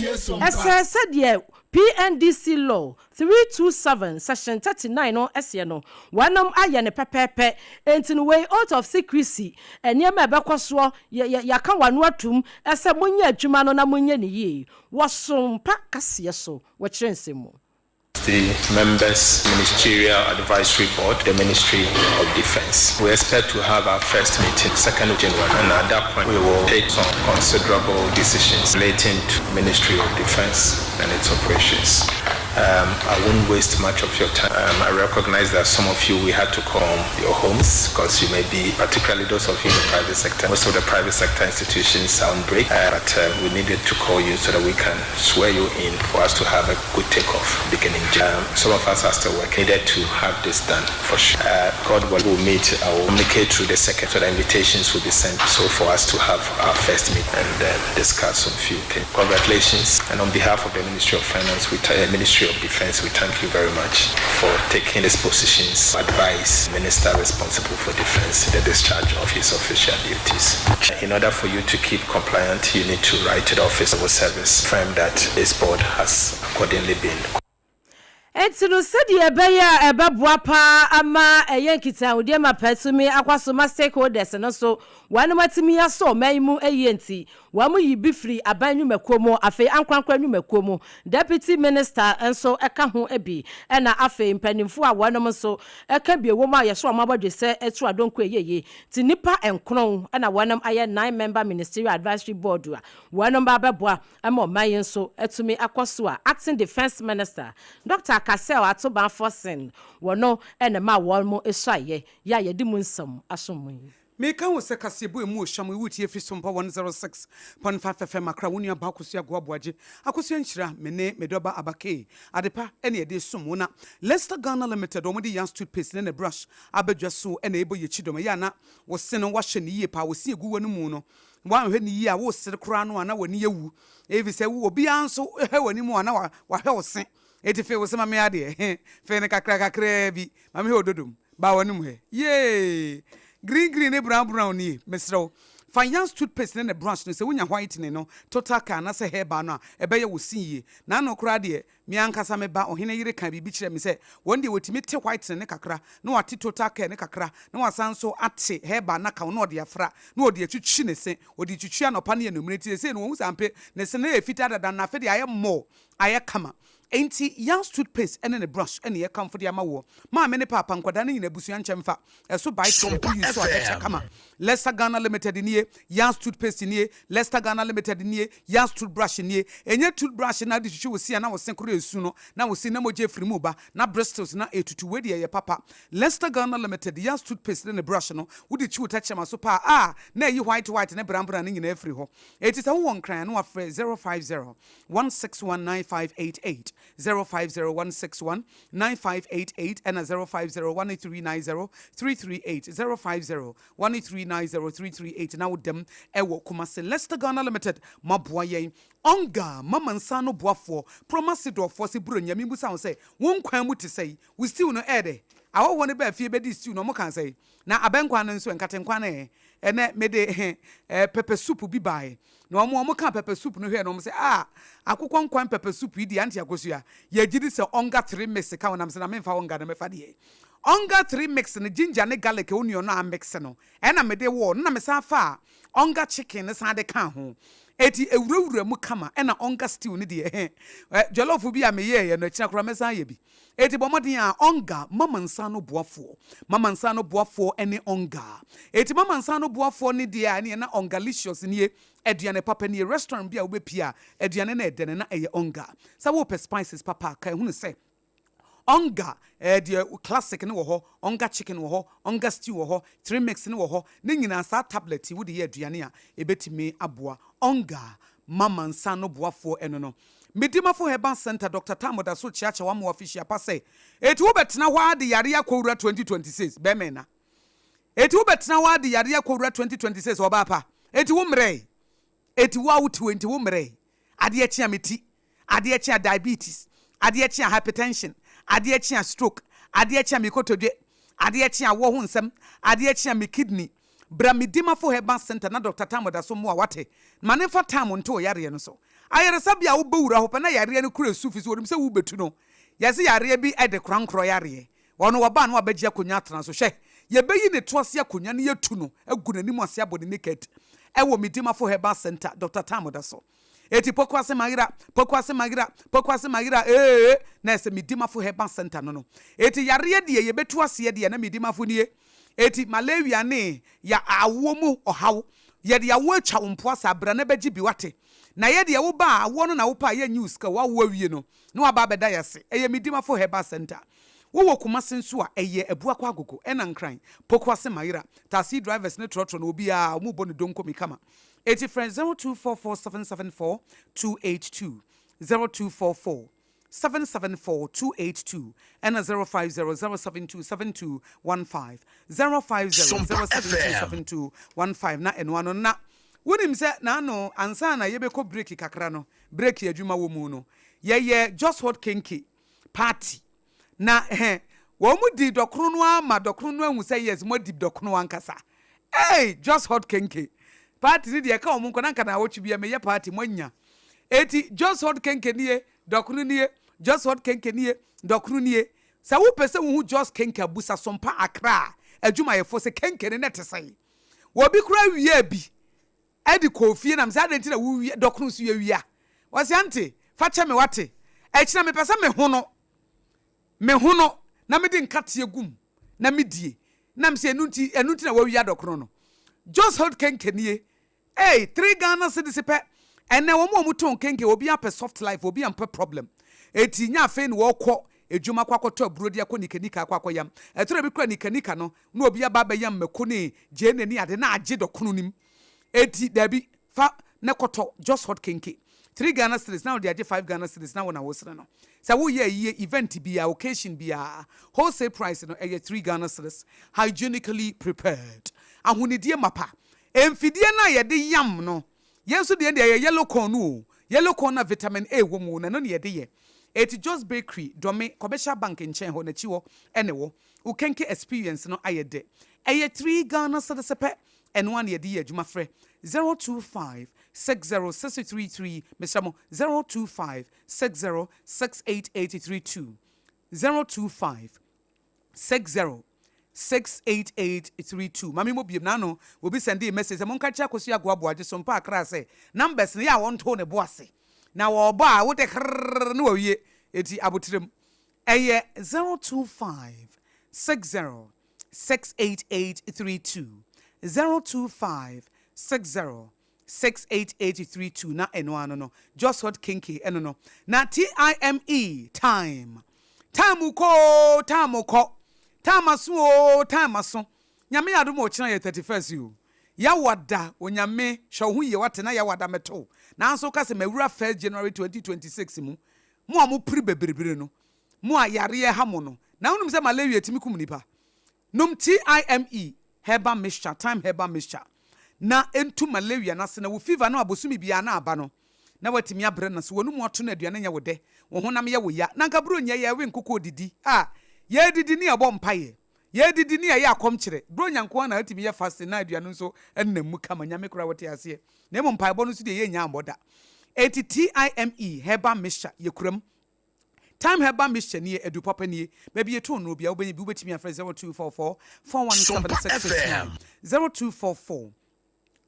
S4: sɛ sɛdeɛ PNDC Law 327 Section 39 no seɛ no, wɔnom ayɛ no pɛpɛɛpɛ. Enti no wei oath of secrecy, nneɛma a ɛbɛkɔ soɔ, yɛ, yɛ, yɛaka wɔn ano atum sɛ monyɛ adwuma no na monyɛ no yie. Wɔsom pa kaseɛ so wɔ kyerɛ nsɛm mu.
S14: The Members Ministerial Advisory Board, the Ministry of Defence. We expect to have our first meeting 2nd of January, and at that point we will take some considerable decisions relating to Ministry of Defence and its operations. Um, I won't waste much of your time. Um, I recognize that some of you we had to call your homes because you may be, particularly those of you in the private sector. Most of the private sector institutions are on break, uh, but uh, we needed to call you so that we can swear you in for us to have a good takeoff beginning. Um, some of us are still working. Needed to have this done for sure. Uh, God will meet, I will communicate through the second, so the invitations will be sent. So for us to have our first meet and uh, discuss some few things. Congratulations. And on behalf of the Ministry of Finance, we uh, Ministry of Defense, we thank you very much for taking these positions, advise Minister responsible for defense in the discharge of his official duties. In order for you to keep compliant, you need to write to the Office of Service, firm that this board has accordingly been
S4: Enti no, sɛdeɛ ɛbɛyɛ a ɛbɛboa pa ara ama ɛyɛ nkitahodie mapa atumi akɔ so ma stakeholders no nso wɔnom atumi asɔ ɔman yi mu yie nti, wɔyi bi firi aban nnwumakuo mu, afei ankorankora nnwumakuo mu, Deputy Minister nso ka ho bi, ɛna afei mpanimfoɔ a wɔnom nso ka bi wɔ mu a yɛhyɛ wɔn abɔdwesɛ to adonko ɛyɛ yie. Nti nnipa nkron na wɔnom ayɛ nine member ministerial advisory board a wɔnom ba abɛboa ma ɔman yi nso atumi akɔ so a Acting Defence Minister, Dɔkta Cassel Atoban Forson wɔ no na ɛmaa wɔn suaeɛ yi a yɛde mu nsɛm asom mo yi.
S2: Meka wo sɛ kaseɛbɔ emu ɔhwam yi wotie firi Sompa 106.5 FM Accra wo nua baa Akosua Agoa Boagye Akosua Nhyira me ne me dɔba Aba Kay Adepa ɛne yɛde resom wo na Lester Ghana Limited wɔn de Yans Toothpaste ne ne brush aba dwa so ɛna ɛbɔ yɛkyi dɔm ɛyɛ a na wo se no wahyɛ no yie paa wo se egu w'anomu no Woanhwɛ no yie a, woresere koraa no a na w'ani awu, efisɛ wo obiara nso hwɛ w'anim a na wahwɛ wo se. Enti fee wo se ma me adeɛ, he, fee no kakra kakraa bi ma mehwɛ wo dodom. Baa w'anom hɛ. Yee! Green green ne brown brown nie. Mesrɛ wo, fa Yans toothpaste ne ne brush no, sɛ wonya whitening no, total care anaasɛ herbal no a, ɛbɛyɛ wo se yie. N'ano koraa deɛ, Me ankasa me ba, ɔhene yere kaa biribi kyerɛɛ me sɛ wɔn deɛ wɔtumi te whitening no kakra, na wɔate total care no kakra, na wɔasan nso ate herbal no aka ho na wɔde afra, na wɔde atwitwi ne se. Wɔde twitwi anɔpa ne anwummere nti seesei no wɔhu sɛ ampe ne se no yɛ fitaa dada na afei deɛ ayɛ more, ayɛ kama. Enti Young's toothpaste ne ne brush na yɛkamfo de ama woɔ. Maame ne paapa, nkwadaa no nyinaa, abusua nkyɛ mfa. Ɛso bae kyerɛ, woyi so a ɛkyɛ kama. Lester Ghana Limited nie, Yas toothpaste nie, Lester Ghana Limited nie, Yas toothbrush nie. Ɛnyɛ toothbrush na wode twitwi wo se a na wo se koro resu no, na wo se na mogya afiri mu reba, na bristles na ɛretutu. Wei deɛ ɛyɛ papa. Lester Ghana Limited, Yas toothpaste ne ne brush no, wode twi wo tɛkyerɛma so paa a, na ayi white white ne brown brown no nyinaa afiri hɔ. Enti sɛ wowɔ Nkran a na wafrɛ 050 161 9588, 050 161 9588 ɛna 050 1390 338, 050 1390 338 na wo dam ɛwɔ Kumasi. Leicester Ghana Limited moaboa yɛn. Onga, mama nsa ano boafoɔ, Promase dɔɔfoɔ se Buronya membusa wo sɛ wo nkwan mu te sɛi? Wo stew no ɛɛdɛ? Ahɔhoɔ no baa fie bɛdii stew no ɔmo kaa sɛi? Na abɛnkwan no nso ɛ, nkatenkwan no ɛ? Ɛnɛ mede eh, pepper soup bi baeɛ. Na wɔn a wɔkaa pepper soup no hwɛɛ no, wɔn sɛ, Ah, akokɔ nkwan pepper soup yi deɛ, Auntie Akosua, yɛgye di sɛ ɔnga three mix ka ho. Na mese, na memfa ɔnga no mɛfa deɛ. Onga 3 mix no, ginger ne garlic onion no a mix no, ɛna mede wɔɔ no na mesan faa Onga chicken no san de kaa ho. Eti ɛwurawura mu kama ɛna Onga stew no deɛ eh, jollof bi a meyɛeɛ no akyina koraa mɛsan ayɛ bi. Eti bɔ mmɔden a Onga mama nsa ano boafoɔ. Mama nsa ano boafoɔ ne Onga. Eti mama nsa ano boafoɔ ne deɛ a ɛneɛ na Ongalicious nie. Aduane papa nie. Restaurant bi a wobɛpie a aduane no ɛdɛ no na ɛyɛ Onga. Sɛ wopɛ spices papa a, ka hunu sɛ Onga eh, deɛ classic no wɔ hɔ, Onga chicken wɔ hɔ, Onga stew wɔ hɔ, three mix no wɔ hɔ, ne nyinaa saa tablet yi wode yɛ aduane a ɛbɛtumi aboa. Onga mama nsa ano boafoɔ ɛno no. Medimafo Herbal Centre, Doctor Tam da so kyeakyɛ w'amoa afihyia pa sɛ, Eti wobɛtena hɔ ara de yareɛ akɔwura 2026? Bɛmɛn na. Eti wobɛtena hɔ ara de yareɛ akɔwura 2026? Ɔbaa pa. Eti wo mmerɛe? Eti wo a wote hɔ yi nti wo mmerɛe? Adeɛ kye a me ti, adeɛ kye a diabetes, adeɛ kye a hypertension, adeɛ kye a stroke, adeɛ kye a me kotodwe, adeɛ kye a awoɔ ho nsɛm, adeɛ kye a me kidney. Bra Medimafo Herbal Centre na Doctor Tam da so mmoa wo wate. Ma no mfa Tam nto wo yareɛ no so. Ayaresabea a wobɛwura hɔ pɛ na yareɛ no kura su firi sɛ wɔnim sɛ worebɛtu no. Yɛse yareɛ bi de korankorɔ yareɛ. Ɔno wɔba a na wabɛgye akonnwa atena so. Hwɛ! Yɛbɛyi ne to ase akonnwa na yɛatu no agu n'anim ase abɔ no naked wɔ Medimafo Herbal Centre, Doctor Tam da so. Eti Pokuase mayera, Pokuase mayera, Pokuase mayera ee, na ɛsɛ Medimafo Herbal Centre no no. Eti yareɛ deɛ yɛbɛtu aseɛ deɛ na Medimafo nie. Eti malaria ne ya awoɔ mu ɔhaw, yɛde awoɔ atwa wo mpoa saa, bra na bɛgye bi wate. Na yɛ deɛ woba a awoɔ no na wopɛ a yɛnnye wo sika o, woawo awie no na waba abɛda yɛ ase. Ɛyɛ Medimafo Herbal Centre. Wowɔ Kumasi nso a, ɛyɛ Abuakwa Agogo, ɛna Nkran, Pokuase Mayera. Taxi drivers ne trɔtrɔ no obiara wɔbɔ no donkomi kama. Eti frɛ 0244 774 282, 0244 774 282 ɛna 050 072 7215, 050
S12: Sompa
S2: 072
S12: FM.
S2: 7215 na ɛno ano na wonim sɛ n'ano ansa na yɛbɛkɔ break kakra no, break adwuma wɔ mu no, yɛyɛ Just Hot Kenke party na hɛ wɔn mu di dɔkono no ara ma dɔkono no ahu sɛ yes moadi dɔkono ankasa. Ei Just Hot Kenke party no deɛ ɛka wɔn nko na nka naawɔtwe biara meyɛ party moanya. Eti Just Hot Kenke nie, dɔkono nie, Just Hot Kenke nie, dɔkono nie. Sɛ wopɛ sɛ wohu Just Kenke a busa Sompa Accra adwumayɛfoɔ sɛ kenke no na ɛte sɛn. Obi koraa wiaa bi de kɔɔ fie na mesɛ adɛn nti na wowia dɔkono nso yɛwia? Ɔse ante fa kyɛ me wate, akyina mepɛ sɛ mehono mehono na mede nkateɛ gu mu na medie na mesɛ ɛno nti ɛno nti na wawia dɔkono no. Jos Holt kenke nie ei three Ghana cedis pɛ ɛnɛ wɔn a wɔtɔn kenke obi apɛ soft life obi ampɛ problem eti nyɛ afei na wɔkɔ edwuma akɔ akɔtɔ aburo de akɔ nika nika akɔ akɔyam ɛtɔ da bi kora nika nika no na obi aba abɛyam mako ne gyeene ne ade na agye dɔkono no mu Enti dabi, fa na kɔtɔ just hot kenke, three Ghana cedis na wode agye five Ghana cedis na wo na wosene no. Sɛ woyɛ ayie, event biaa, occasion biaa, wholesale price no ɛyɛ three Ghana cedis, hygienically prepared. Ahonidie mapa. Mfidie no a yɛde yam no, yɛn nso deɛ deɛ ɛyɛ yellow corn no o, yellow corn no a vitamin A wɔ mu no, ɛno na yɛde yɛ. Enti Jos Bakery, Dome, Commercial Bank nkyɛn hɔ, n'akyi hɔ na ɛwɔ. Wo kenke experience no ayɛ dɛ. Ɛyɛ three Ghana cedis pɛ. Ɛno ara na yɛde yɛ adwuma frɛ 025 60 633 mesrɛ mo 025 60 68832 025 60 68832 Ma me mmɔ biom naano obi sɛndee message sɛ monka nkyerɛ Akosua Agoa Boagye Sompa Accra sɛ numbers no yɛ a wɔnto ne bo ase na wɔbɔ a wode krrrr na wawie eti aboterem ɛyɛ 025 60 68832 025 60 68832 na ɛno ano no Just Hot Kinky ɛno no na TIME time time kɔ oo time kɔ time aso oo time aso Nyame yɛ adom a ɔkyena yɛ 31st oo Yawada Onyame hwɛ wo ho yie wate na Yawada mɛto wo nanso woka sɛ mawura 1st January 2026 mu mo a mopere bebrebe no Mo a yareɛ ha mo no, na wonim sɛ malaria tumi kum nipa? Nom TIME herbal mixture, thyme herbal mixture, na ɛntu malaria no ase na wo fever no a bosome biara na aba no, na woatumi abrɛ no ase. W'anomu ato na aduane nyɛ wo dɛ, wo honam yɛ wo ya. Na anka Buronya yɛwe nkokɔ redidi a, yɛredidi ne yɛbɔ mpaeɛ, yɛredidi ne yɛyɛ akɔmkyerɛ. Buronya nko ara na atumi yɛ fasting na aduane nso nam mu kama. Nyame koraa wɔte aseɛ. Na mmom mpaebɔ no nso deɛ yɛnnya ammɔ da. Enti TIME herbal mixture yɛkura mu. Thyme Herbal Mixture nie, aduru papa nie. Baabi yɛtɔn nnuro biara wobɛnya bi. Wobɛtumi afrɛ 0244 417 669, 0244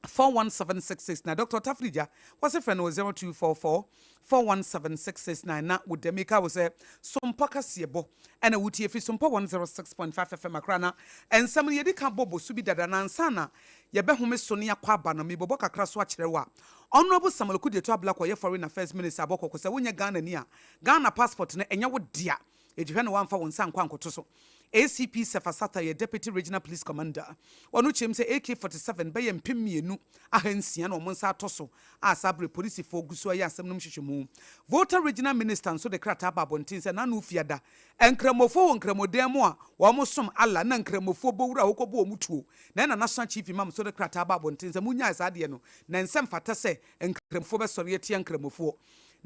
S2: 417 669. Dɔkta Ɔtafere Gya, wɔse frɛ no wɔ 0244 417 669 na wo dɛ. Meka wo sɛ Sompa kaseɛbɔ ɛna wotie firi Sompa 106.5 FM Accra na nsɛm no yɛdi ka bɔ bɔ so bi dada na ansa na yɛbɛhome so na yɛakɔ aba no mebɔbɔ kakra so akyerɛ wo a Honourable Samuel Okudzeto Ablakwa ɔyɛ Foreign Affairs Minister abɔ kɔkɔ sɛ wonyɛ Ghanani a Ghana passport no ɛnyɛ wo dea enti hwɛ na woamfa wo nsa ankɔ ankoto so. ACP Sefa Sata yɛ Deputy Regional Police Commander. Ɔno kyerɛm sɛ AK-47 bɛyɛ 2600 na wɔn nsa atɔ so a saa bere polisifoɔ gu so reyɛ asɛm no mu nhwehwɛmu. Volta Regional Minister nso de krataa baa abɔnten sɛ n'ano fiada Nkramofoɔ wɔ Nkramodan mu a wɔsom Allah na Nkramofoɔ bɔ wura hɔ kɔbɔ wɔn tuo. Na ɛna National Chief Imam nso de krataa baa abɔnten sɛ monnyae saa adeɛ no na ɛnsɛ mfata sɛ Nkramofoɔ bɛsɔre atia Nkramofoɔ.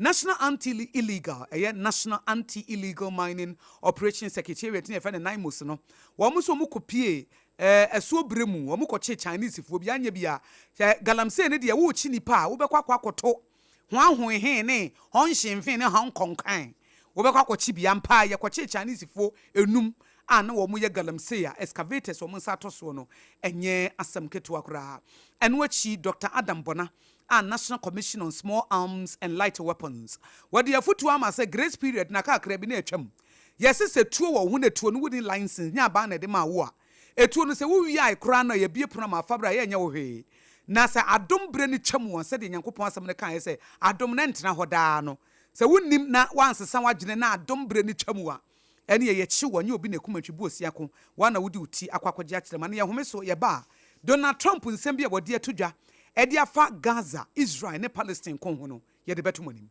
S2: National Anti-Illegal, ɛyɛ National Anti-Illegal Mining Operations Secretariat ne yɛfrɛ no NAIMOS no, wɔn nso wɔkɔpuee ɛɛ asuo berɛ mu, wɔkɔkyee Chinesefoɔ bi, anyɛ bi a, sɛ galamsey no deɛ worekye nnipa a, wobɛkɔ akɔ akɔto Hɔn ne hɔn nhyenfe ne hɔn kɔnkɔn. Wɔbɛkɔ akɔkye bi. Ampa ara, yɛkɔkyee Chinesefoɔ enum a na wɔyɛ galamsey a excavators wɔn nsa atɔ soɔ no, ɛnyɛ asɛm ketewa koraa. Ɛno akyi, Dɔkta Adam Bonah a National Commission on Small Arms and Light Weapons, wɔde afotuo ama sɛ grace period no aka kakra bi na atwam. Yɛse sɛ tuo wɔ wo ho na tuo no wonni license, nyɛ aban na ɛde maa wo a, Etuo no, sɛ wowiae koraa no a, yɛbue pono ama afa berɛ a, yɛnyɛ wo hwee. Na sɛ adom berɛ no twam a, sɛdeɛ Nyankopɔn asɛm no kaeɛ sɛ, adom no ɛntena hɔ daa no, sɛ wonnim na woansesa w'adwene na adom berɛ no twam a, ɛneɛ yɛkye wo, ɛnyɛ obi na ɛkum antwi bu osiako, wo ara na wode wo ti akɔ akɔgye akyerɛ ma no. Yɛhome so, yɛba a, Donald Trump nsɛm bi a wɔde ato dwa de afa Gaza, Israel ne Palestine ko ho no, yɛde bɛto mo anim.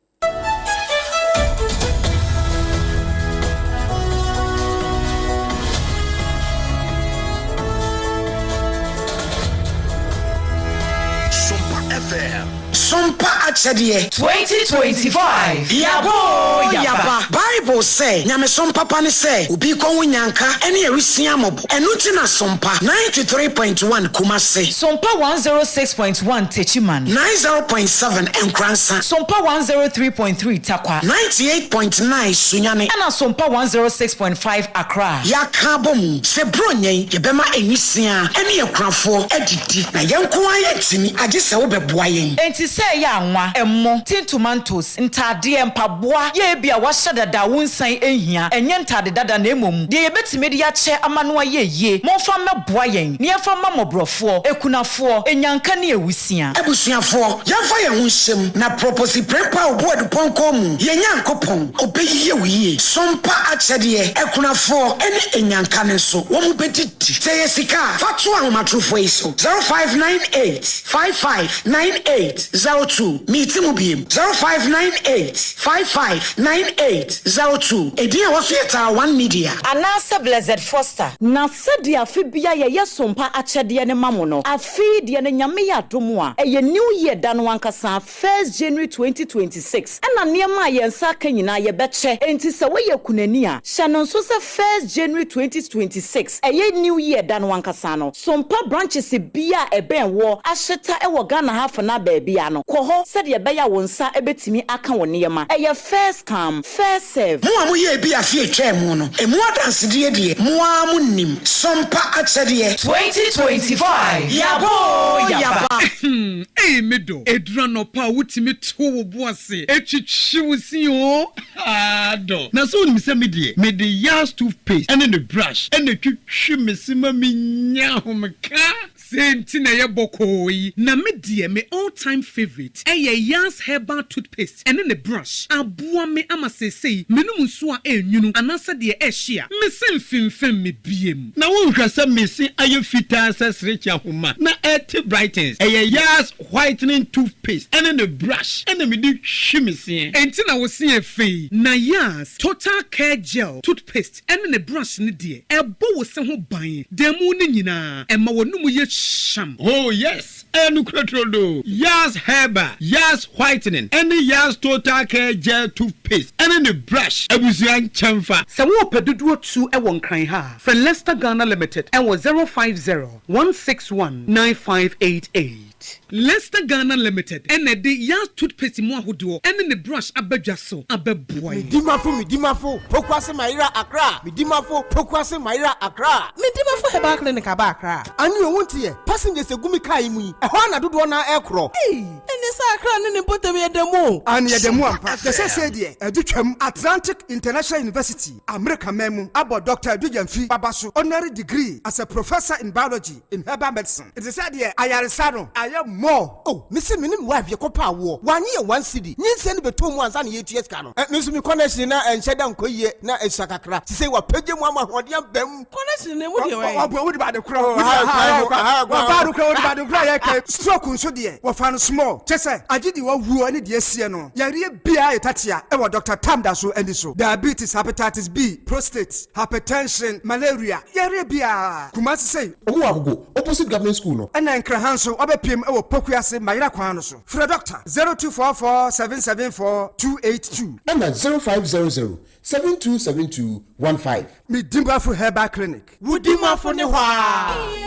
S15: Sompa FM.
S16: Sompa akyɛdeɛ.
S17: 2025 Yaba oo yaba.
S16: Bible sɛ, Nyamesom papa ne sɛ obi kɔ ho nyanka ne awisia mmɔbɔ. Ɛno nti na Sompa 93.1 Kumasi.
S17: Sompa 106.1 Techiman.
S16: 90.7 Nkoransa.
S17: Sompa 103.3 Tarkwa.
S16: 98.9 Sunyani.
S17: Ɛna Sompa 106.5 Accra.
S16: Yɛaka abɔ mu sɛ Buronya yi yɛbɛma nwisiaa ne akunafoɔ adidi, na yɛn nko ara yɛntumi, agye sɛ wobɛboa yɛn.
S17: Enti sɛ ɛyɛ anwa, ɛmo, tin tomatoes, ntaadeɛ, mpaboa, yɛ ebia woahyɛ dada a wonsan nhia, ɛnyɛ ntaade dada na mmom deɛ yɛbɛtumi de akyɛ ama no ayɛ yie, momfa mmɛboa yɛn na yɛmfa mma mmɔborɔfoɔ, akunafoɔ, anyanka ne awusia.
S16: Abusuafoɔ, yɛmfa yɛn ho nhyɛ mu na Proposi Prempeh a ɔbu adupɔnkɔ mu, yɛn Nyankopɔn, ɔbɛyie wo yie. Sompa akyɛdeɛ, akunafoɔ ne anyanka no nso, wɔn bɛdidi. Sɛ ɛyɛ sika a, fa to ahomatorofoɔ yi so, 0598 55 98 02. Meti mu biem, 0598 55 98 02. Edin a ɛwɔ so yɛ Tara One Media.
S17: Anaasɛ Blessed Foster. Na sɛdeɛ afe biara yɛyɛ sompa akyɛdeɛ no ma mo no, afe yi deɛ no Nyame yɛ adom a, ɛyɛ New Year da no ankasa, First January 2026, ɛna nneɛma a yɛn nsa aka nyinaa yɛbɛkyɛ. Enti sɛ woyɛ kunani a, hyɛ no nso sɛ First January 2026, ɛyɛ New Year da no ankasa no, Sompa branches biara a ɛbɛn woɔ ahyeta wɔ Ghana ha afenaa baabiara no, kɔ hɔ sɛdeɛ ɛbɛyɛ a wo nsa bɛtumi aka wo nneɛma. Ɛyɛ first come, first serve.
S16: Mo a moyɛɛ bi afe a etwaa mu no, emu adansedie deɛ, mo ara monim. Sompa akyɛdeɛ.
S17: 2025 Yaba oo yaba.
S2: Ahem ei me dɔ, ɛduru anɔpa a wotumi to wo bo ase twitwi wo se oo haa dɔ.
S18: Na sɛ wonim sɛ me deɛ, mede Yars toothpaste ne ne brush na ɛtwitwi me se ma menya ahomeka.
S2: Sei nti na ɛyɛ bɔkɔɔ yi. Na me deɛ me all time favourite ɛyɛ Yars herbal toothpaste ɛne ne brush. Aboa me ama seesei menom nsuo a ɛnwunu anaasɛ deɛ ɛhye a, me se mfemfem me biem.
S18: Na wonhwɛ sɛ me se ayɛ fitaa sɛ serekye ahoma na ɛte brightens. Ɛyɛ Yars whitening toothpaste ɛne ne brush ɛna mede twi me seɛ.
S2: Enti na wo se yɛ fɛ yi. Na Yars total care gel toothpaste ɛne ne brush no deɛ, ɛbɔ wo se ho ban da mu no nyinaa, ɛma w'anomu yɛ hyam.
S18: Oh yes, ɛyɛ nokorɛ turodoo. Yars Herbal, Yars Whitening ɛne Yars Total Care Gel Toothpaste ɛne ne brush abusua nkyɛnfa.
S2: Sɛ worepɛ dodoɔ tu wɔ Nkran ha a, frɛ Lester Ghana Limited wɔ 050 161 9588.
S19: Toothpaste.
S2: Lester Ghana Limited na ɛde Yaz Toothpaste mu ahodoɔ ne ne brush aba dwa so abɛboa yɛn.
S20: Medimafo Medimafo Pokuase Mayera Accra Medimafo Pokuase Mayera Accra.
S1: Medimafo Herbal Clinic aba Accra.
S20: Ane o wonte ɛ? Passengers egu me car yi mu yi, ɛhɔ ara na dodoɔ no ara ɛrekorɔ.
S1: Ei! Ɛnneɛ sɛ Accra ne ne mpɔtam yɛ da mu o.
S16: Aane yɛda mu ampa. Na seesei deɛ ɛde twam. Atlantic International University, Amerika man mu, abɔ Dɔkta Adu Gyamfi aba so honorary degree as a Professor in Biology in Herbal Medicine. Ɛte sɛ deɛ ayaresa no ayɛ more.
S20: Oh, mese me ne me wife yɛkɔpɛ awoɔ, wannye yɛn one cedi, nyinsɛn no bɛtɔɔ mu ansa na yɛretua sika no. Eh, me nso me connection na ɛnhyɛ da nkɔ yie, na ɛsua kakra, sesei wapagya mu ama ahoɔden aba mu.
S1: Connection no emu deɛ wɛn?
S16: Ɔboa wode ba ade korɔ wode ha ha wɔfa ade korɔ wode ba ade korɔ yɛ kɛ stroke nso deɛ wɔfa no small kyɛ sɛ agye deɛ wawuo ne deɛ asie no yareɛ biara yɛ tatea ɛwɔ Doctor Tam da so ani so diabetes hepatitis B prostate hypertension malaria yareɛ biara Kumasi sei.
S21: Ɔmo wɔ Agogo opposite government school no.
S16: Ɛna Nkraha nso wabɛpiem ɛwɔ Pokuase Mayera kwan no so frɛ Doctor 0244 774 282.
S21: Ɛna 0500 7272 15.
S16: Me Dimafo Herbal Clinic.
S20: Wo Dimafo ne hɔ aa.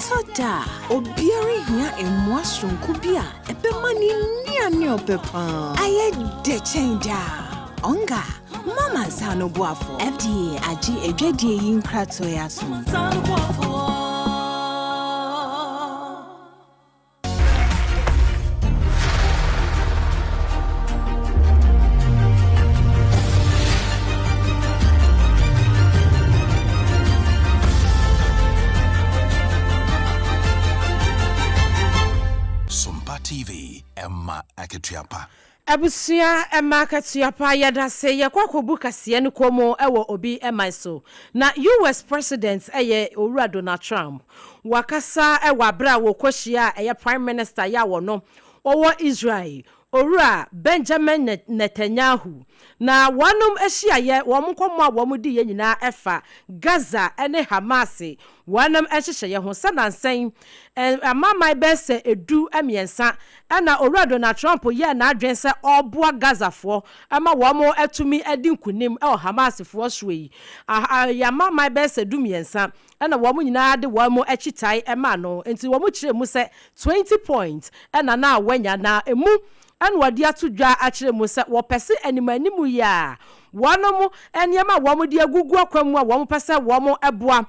S22: Ɛtɔ da a, obiara hia mmoa soronko bi a ɛbɛma ne nnuane a ɔpɛ paa ayɛ dɛ kyɛn daa. Onga, Mama nsa ano boafo. FDA agye adwadie yi nkratoɔ yi atom.
S15: Sompa TV, ɛma akatua pa.
S4: Abusua ɛma akatua pa yɛdase yɛkɔ akɔbu kaseɛ no kɔn mu wɔ obi man so na US president ɛyɛ owura Donald Trump Wakasa wɔ aberɛ a wɔkɔhyiaa ɛyɛ Prime Minister yɛ a wɔno ɔwɔ Israel, Owura Benjamin Netanyahu. Na wɔnom hyiaeɛ, wɔn nkɔmmɔ a wɔn diiɛ nyinaa ɛfa Gaza ne Hamas wɔnom nhyehyɛeɛ ho. Sɛ nansa yi amanaman bɛyɛ sɛ du mmiɛnsa na Owura Donald Trump yɛɛ n'adwene sɛ ɔreboa Gazafoɔ ma wɔn atumi adi nkunim wɔ Hamasfoɔ soɔ yi, ɛyɛ amanaman bɛyɛ sɛ du mmiɛnsa Ɛna wɔn nyinaa de wɔn akyitae maa no. Enti wɔkyerɛɛ mu sɛ 20 points na na wanya, na emu na wɔde ato dwa akyerɛ mu sɛ wɔpɛ se animanimu yi a wɔn nneɛma a wɔde agugu akwan mu a wɔpɛ sɛ wɔboa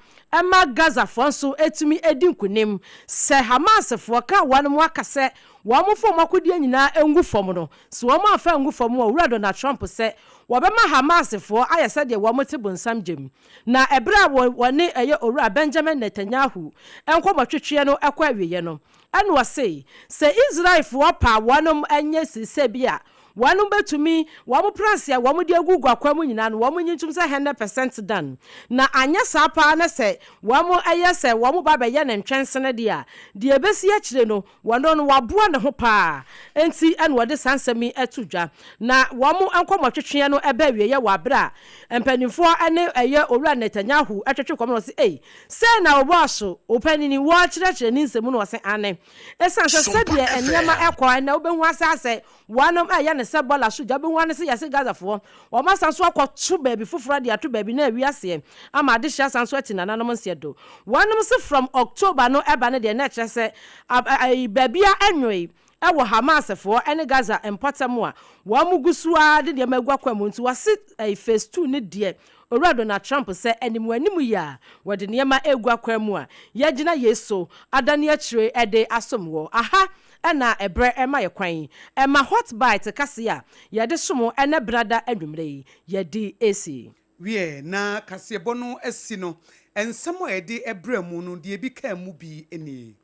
S4: ma Gazafoɔ nso tumi di nkunim. Sɛ Hamasfoɔ ka wɔn aka sɛ wɔmfa wɔn akodeɛ nyinaa ngu fam no, sɛ wɔamfa angu fam a, Owura Donald Trump sɛ wɔbɛma Hamasfoɔ ayɛ sɛdeɛ wɔte bonsam gyam. Na ɛberɛ a wɔne ɛyɛ Owura Benjamin Netanyahu nkɔmmɔtwetweɛ no kɔ awieɛ no, ɛna ɔse, sɛ Israelfoɔ pɛ a wɔnom nyɛ seesei bi a, wɔnom bɛtumi, wɔn plans a wɔn de agu guakwan mu nyinaa no, wɔn nyi ntom sɛ 100% done. Na anyɛ saa paa na sɛ wɔn yɛ sɛ wɔn ba bɛyɛ no ntwɛnsene deɛ a, deɛ ɛbɛsi akyire no, Wɔno no, waboa ne ho paa, enti na wɔde saa nsɛm yi to dwa. Na wɔn nkɔmmɔtwetweɛ no ba awieeɛ wɔ aberɛ a mpanimfoɔ ne ɛyɛ Owura Netanyahu twetwe nkɔmmɔ na wɔse, Ei, sei na wo bɔɔso, wo panin, wɔrekyerɛkyerɛ ne nsɛm mu na wɔse, Aane. Ɛsiane sɛ sɛdeɛ nneɛma rekɔ ɛnnɛ, wobɛhu ara sɛ Wɔnom ɛyɛ no sɛ bɔla so gya, wobɛhu ara ne sɛ yɛse Gazafoɔ, wɔn asan nso akɔto baabi foforɔ de ato baabi na awi aseɛ ama adehyeɛ asan nso ati nananom nseɛ do. Wɔnom se from October no ɛba no deɛ na ɛkyerɛ sɛ ayi baabia ɛnwoe ɛwɔ Hamasfoɔ ɛne Gaza mpɔtam a wɔn gu so ara de nneɛma agu akwan mu nti wɔse ayi phase 2 no deɛ Owura Donald Trump sɛ animuanimu yi a wɔde nneɛma regu akwan mu a yɛagyina yei so adane akyire de asom wɔ aha na ɛberɛ ma yɛ kwan ma Hot Bite kaseɛ a yɛde som ɛnɛ benada anwummerɛ yi yɛde resi.
S2: Wiɛ, na kaseɛbɔ no asi no, nsɛm a yɛde brɛɛ mo no, deɛ ebi kaa mu bi nie.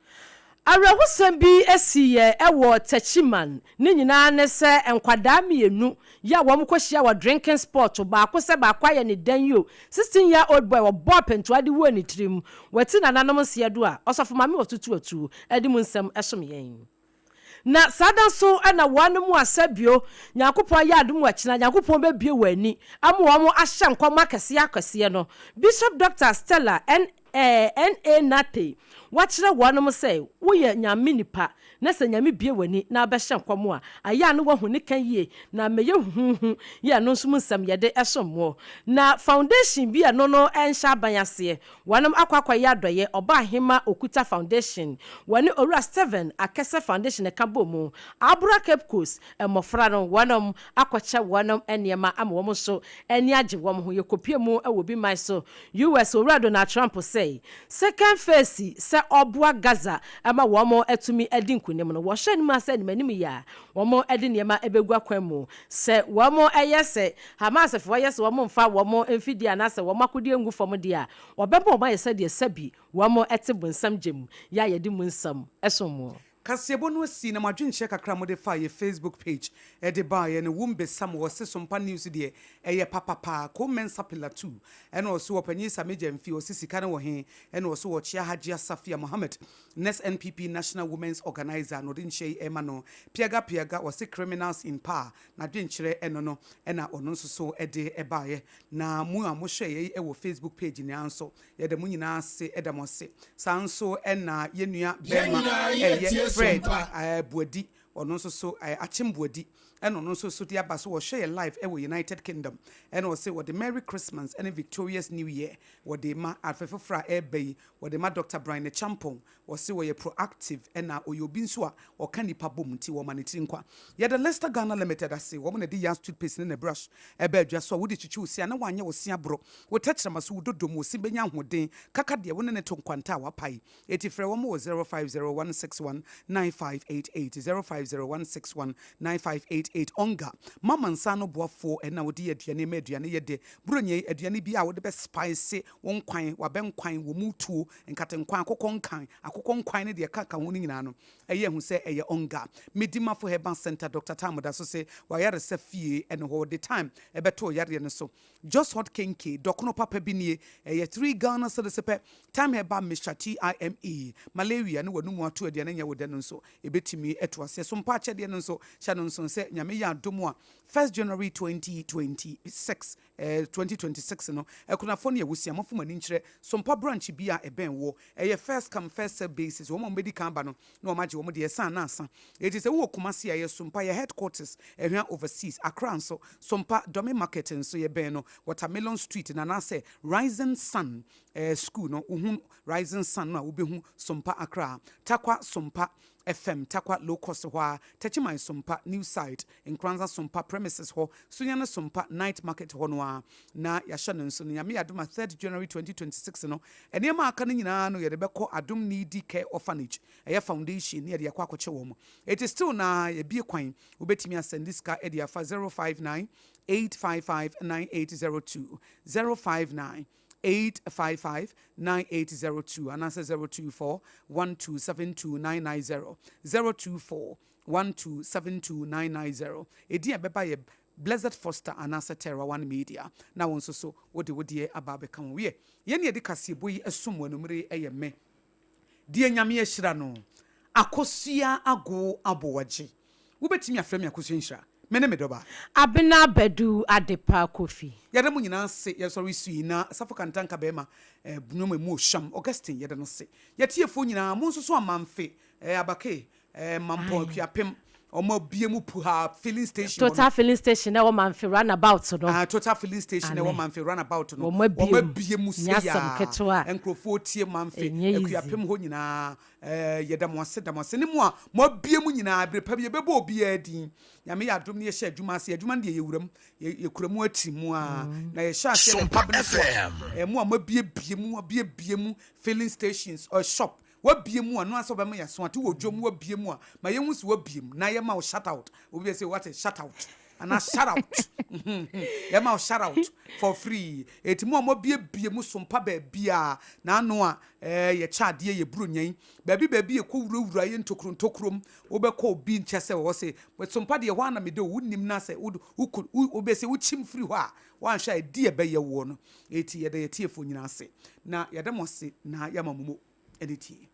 S4: Awerɛhosɛm bi siiɛ wɔ Techiman, ne nyinaa ne sɛ nkwadaa mmienu yi a wɔn kɔhyia wɔ drinking spot baako sɛ baako ayɛ ne dɛn yi o, 16 year old boy wɔbɔɔ pɛntua de wuo ne tirim, wati nananom nseɛ do a, Ɔsɔfo Maame Otutu Atu de mu nsɛm som yɛn. Na saa da nso na wɔn mu asa bio, Nyankopɔn ayɛ adom akyina, Nyankopɔn bɛbue wɔn ani ama wɔn ahyɛ nkɔm akɛseɛ akɛseɛ no. Bishop Doctor Stella N. N.A. Nartey wakyerɛ wɔnom sɛ woyɛ Nyame nipa na sɛ Nyame bue w'ani na wobɛhyɛ nkɔm a, ayɛ a na woahu ne ka yie na ammɛyɛ huhuuhu yɛ ɛno nso mu nsɛm yɛde som woɔ. Na foundation bi a ɛno no nhyɛ aban aseɛ, wɔnom akɔ akɔyɛ adɔeɛ, Ɔbaahemaa Okuta Foundation, wɔne Owura Stephen Akɛsɛ Foundation ɛka bɔ mu, Abura Cape Coast mmɔfra no wɔnom akɔkyɛ wɔnom nneɛma ama wɔn nso ani agye wɔn ho. Yɛkɔpue mu wɔ obi man so, US. Owura Donald Trump sɛe second phase sɛ ɔboa Gaza ma wɔn atumi adi nkunim no, wɔhwɛ anim ara sɛ anim anim yi ara wɔn de nneɛma bɛgu akwan mu. Sɛ wɔn yɛ sɛ Hamasfoɔ yɛ sɛ wɔn mfa wɔn mfidie anaasɛ wɔn akodeɛ ngu fam deɛ a, wɔbɛma wɔn ayɛ sɛdeɛ sɛbi wɔn te bonsam gya mu yɛ a yɛde mu nsɛm som wɔn.
S2: Kaseɛbɔ no asi na mo adwenkyerɛ kakra a mode faa yɛ Facebook page de baeɛ no wom besa mo ɔse Sompa news deɛ ɛyɛ papapaa Ko Mensah Pillar 2 ɛna ɔse Ɔpanyin Sammy Gyamfi ɔse sika no wɔ he ɛna ɔse Ɔkyea Hajia Safia Mohammed Next NPP National Women's Organiser na ɔde nkyia yi rema no Piaga Piaga ɔse Criminals in Power n'adwenkyerɛ ɛno no ɛna ɔno nso so de baeɛ Na mo a mohwɛeɛ yi wɔ Facebook page nyinaa nso Yɛda mo nyinaa ase da mo ase. Saa nso na yɛn nua bɛɛma ɛyɛ Fred Boadi, ɔno nso so Akyem Boadi ɛna ɔno nso so de aba so ɔhwɛ yɛ live ɛwɔ United Kingdom ɛna ɔse wɔde Merry Christmas ɛne Victorious New Year wɔde ma afe foforɔ a ɛreba yi wɔde ma Doctor Brian Acheampong Wɔse wɔyɛ proactive ɛna ɔyɛ obi nso a ɔka nnipa bom nti wɔma ne tiri nkwa. Yɛda Lester Ghana Limited ase, wɔn na ɛde Yas toothpaste ne ne brush ɛba adwa so a wode kyikyi wo se a na wanyɛ wo se aboro, wo tɛkyerɛma so, wo dodom, wo se bɛnya ahoɔden, kaka deɛ wo ne no to nkwanta a wapae. Eti frɛ wɔn wɔ 0501619588, 0501619588. Onga, Mama nsa ano boafoɔ ɛna wode yɛ aduane ma aduane yɛ dɛ. Buronya yi, aduane biara a wode bɛ spice wo nkwan, w'abɛnkwan, wɔ mu tuo, Nkate nkwan, akokɔ nkan, akokɔ nkwan ne deɛ ɛka ka ho no nyinaa no, ɛyɛ hu sɛ ɛyɛ Onga. Medimafo Herbal Centre, Doctor Tam da so se w'ayaresa fie ɛne hɔ, ɔde time ɛbɛto ɔyareɛ no so. Jos Hot Kenkey, dɔkono papa bi nie, ɛyɛ 3 Ghana cedis pɛ. Time Herbal Mixture, TIME, Malaria ne w'anomu ato aduane nyɛ wo dɛ no nso, ɛbɛtumi atu aseɛ. So mpa akyɛdeɛ no nso, hyɛ no nso sɛ Nyame yɛ adom a, 1st January 2026, 2026 no, akunafoɔ ne awusia, momfa mo ani nkyerɛ Sompa branch bi a ɛbɛn woɔ. Ɛyɛ first come first serve basis, wɔn a wɔbɛdi kan aba no na wɔagye wɔn deɛ, ɛsa anaa asa. Enti sɛ wowɔ Kumasi a, ɛyɛ Sompa, yɛn headquarters, Ɛhwa Overseas, Accra nso, Sompa, Dome Market nso, yɛbɛn no, Watermelon Street no anaasɛ Rising Sun School no, wohu Rising Sun no a wobɛhu Sompa Accra, Tarkwa Sompa FM, Tarkwa Low Cost hɔ ara, Techiman Sompa, New Site, Nkoranza Sompa premises hɔ, Sunyani Sompa Night Market hɔ no ara na yɛahyɛ no nso no. Nyame yɛ adom a third January 2026 no, nneɛma a aka no nyinaa no yɛde bɛkɔ Adom Needy Care Orphanage, ɛyɛ foundation na yɛde akɔ akɔkyɛ wɔn. Enti still no ara yɛabue kwan, wobɛtumi asɛnde sika de afa 059 855 9802, 059 855 9802 anaasɛ 024 1272 990, 024 1272 990. Edin a ɛbɛba yɛ Blessed Foster anaasɛ Terra One Media. Na wo nso so wode wo deɛ aba abɛka ho. Wiɛ, yɛn a yɛde kaseɛbɔ yi som wo anwummere yi yɛ me, deɛ Nyame ahyira no, Akosua Agow Aboagye. Wobɛtumi afrɛ me Akosua Nhyira. Me ne me dɔba.
S4: Abena Badu Adepa Kofi.
S2: Yɛda mo nyinaa ase. Yɛsɔre sui na Safo Kantanka bɛɛma eh, nnwom emu ohyam. Augustine, yɛda no ase. Yɛtiefoɔ nyinaa, mo nso so Amanfe, eh, Abake, eh, Mampɔn, Akuapem, wɔn abue mu puhaa filling station hɔ no.
S4: Total filling station na ɛwɔ Mamfe runabout no.
S2: Ah, Total filling station na ɛwɔ Mamfe runabout no.
S4: Wɔn abue
S2: mu. Wɔn abue mu
S4: Nyɛ
S2: sei
S4: asɛm
S2: a,
S4: ketewa.
S2: nkurɔfoɔ tie Mamfe,
S4: Ɛnyɛ easy.
S2: Akuapem hɔ nyinaa. Eh, yɛda mo ase, da mo ase. Ne mo a moabue mu nyinaa, bere pa bi yɛbɛbɔ obiara din. Nyame yɛ adom na yɛhyɛ adwuma ase. Adwuma no deɛ yɛwura mu, yɛkura mu atiri mu ara. Na yɛhyɛ aseɛ ne
S15: Sompa
S2: pabene so a,
S15: FM.
S2: eh, mo a moabiebie mu, abiebie mu, filling stations, eh, shop, woabie mu a, no ara sɛ wobɛma yɛaso ate wɔ dwom, woabie mu a, ma yɛnhu sɛ woabie mu, na yɛma wo shout out. Obi bɛ sɛ, wate, shout out. Anaa shout out. Yɛma wo shout out for free. Eti mo a moabiebie mu sompa baabiara, na ano a, Ɛɛ yɛkyɛ adeɛ yɛ buronya yi baabi baabi yɛkɔ wurawura yɛ ntokuro ntokuro mu wobɛkɔ obi nkyɛ sɛ wɔ se sompa deɛ ɛhɔ ara na meda o wonim na sɛ wo wokɔ wo wobɛsɛ wokyim firi hɔ a woanhwɛ a ɛdi ɛbɛyɛ woɔ no eti yɛda yɛtiefoɔ nyinaa ase na yɛda mo ase na yɛama mo mo ɛne tie.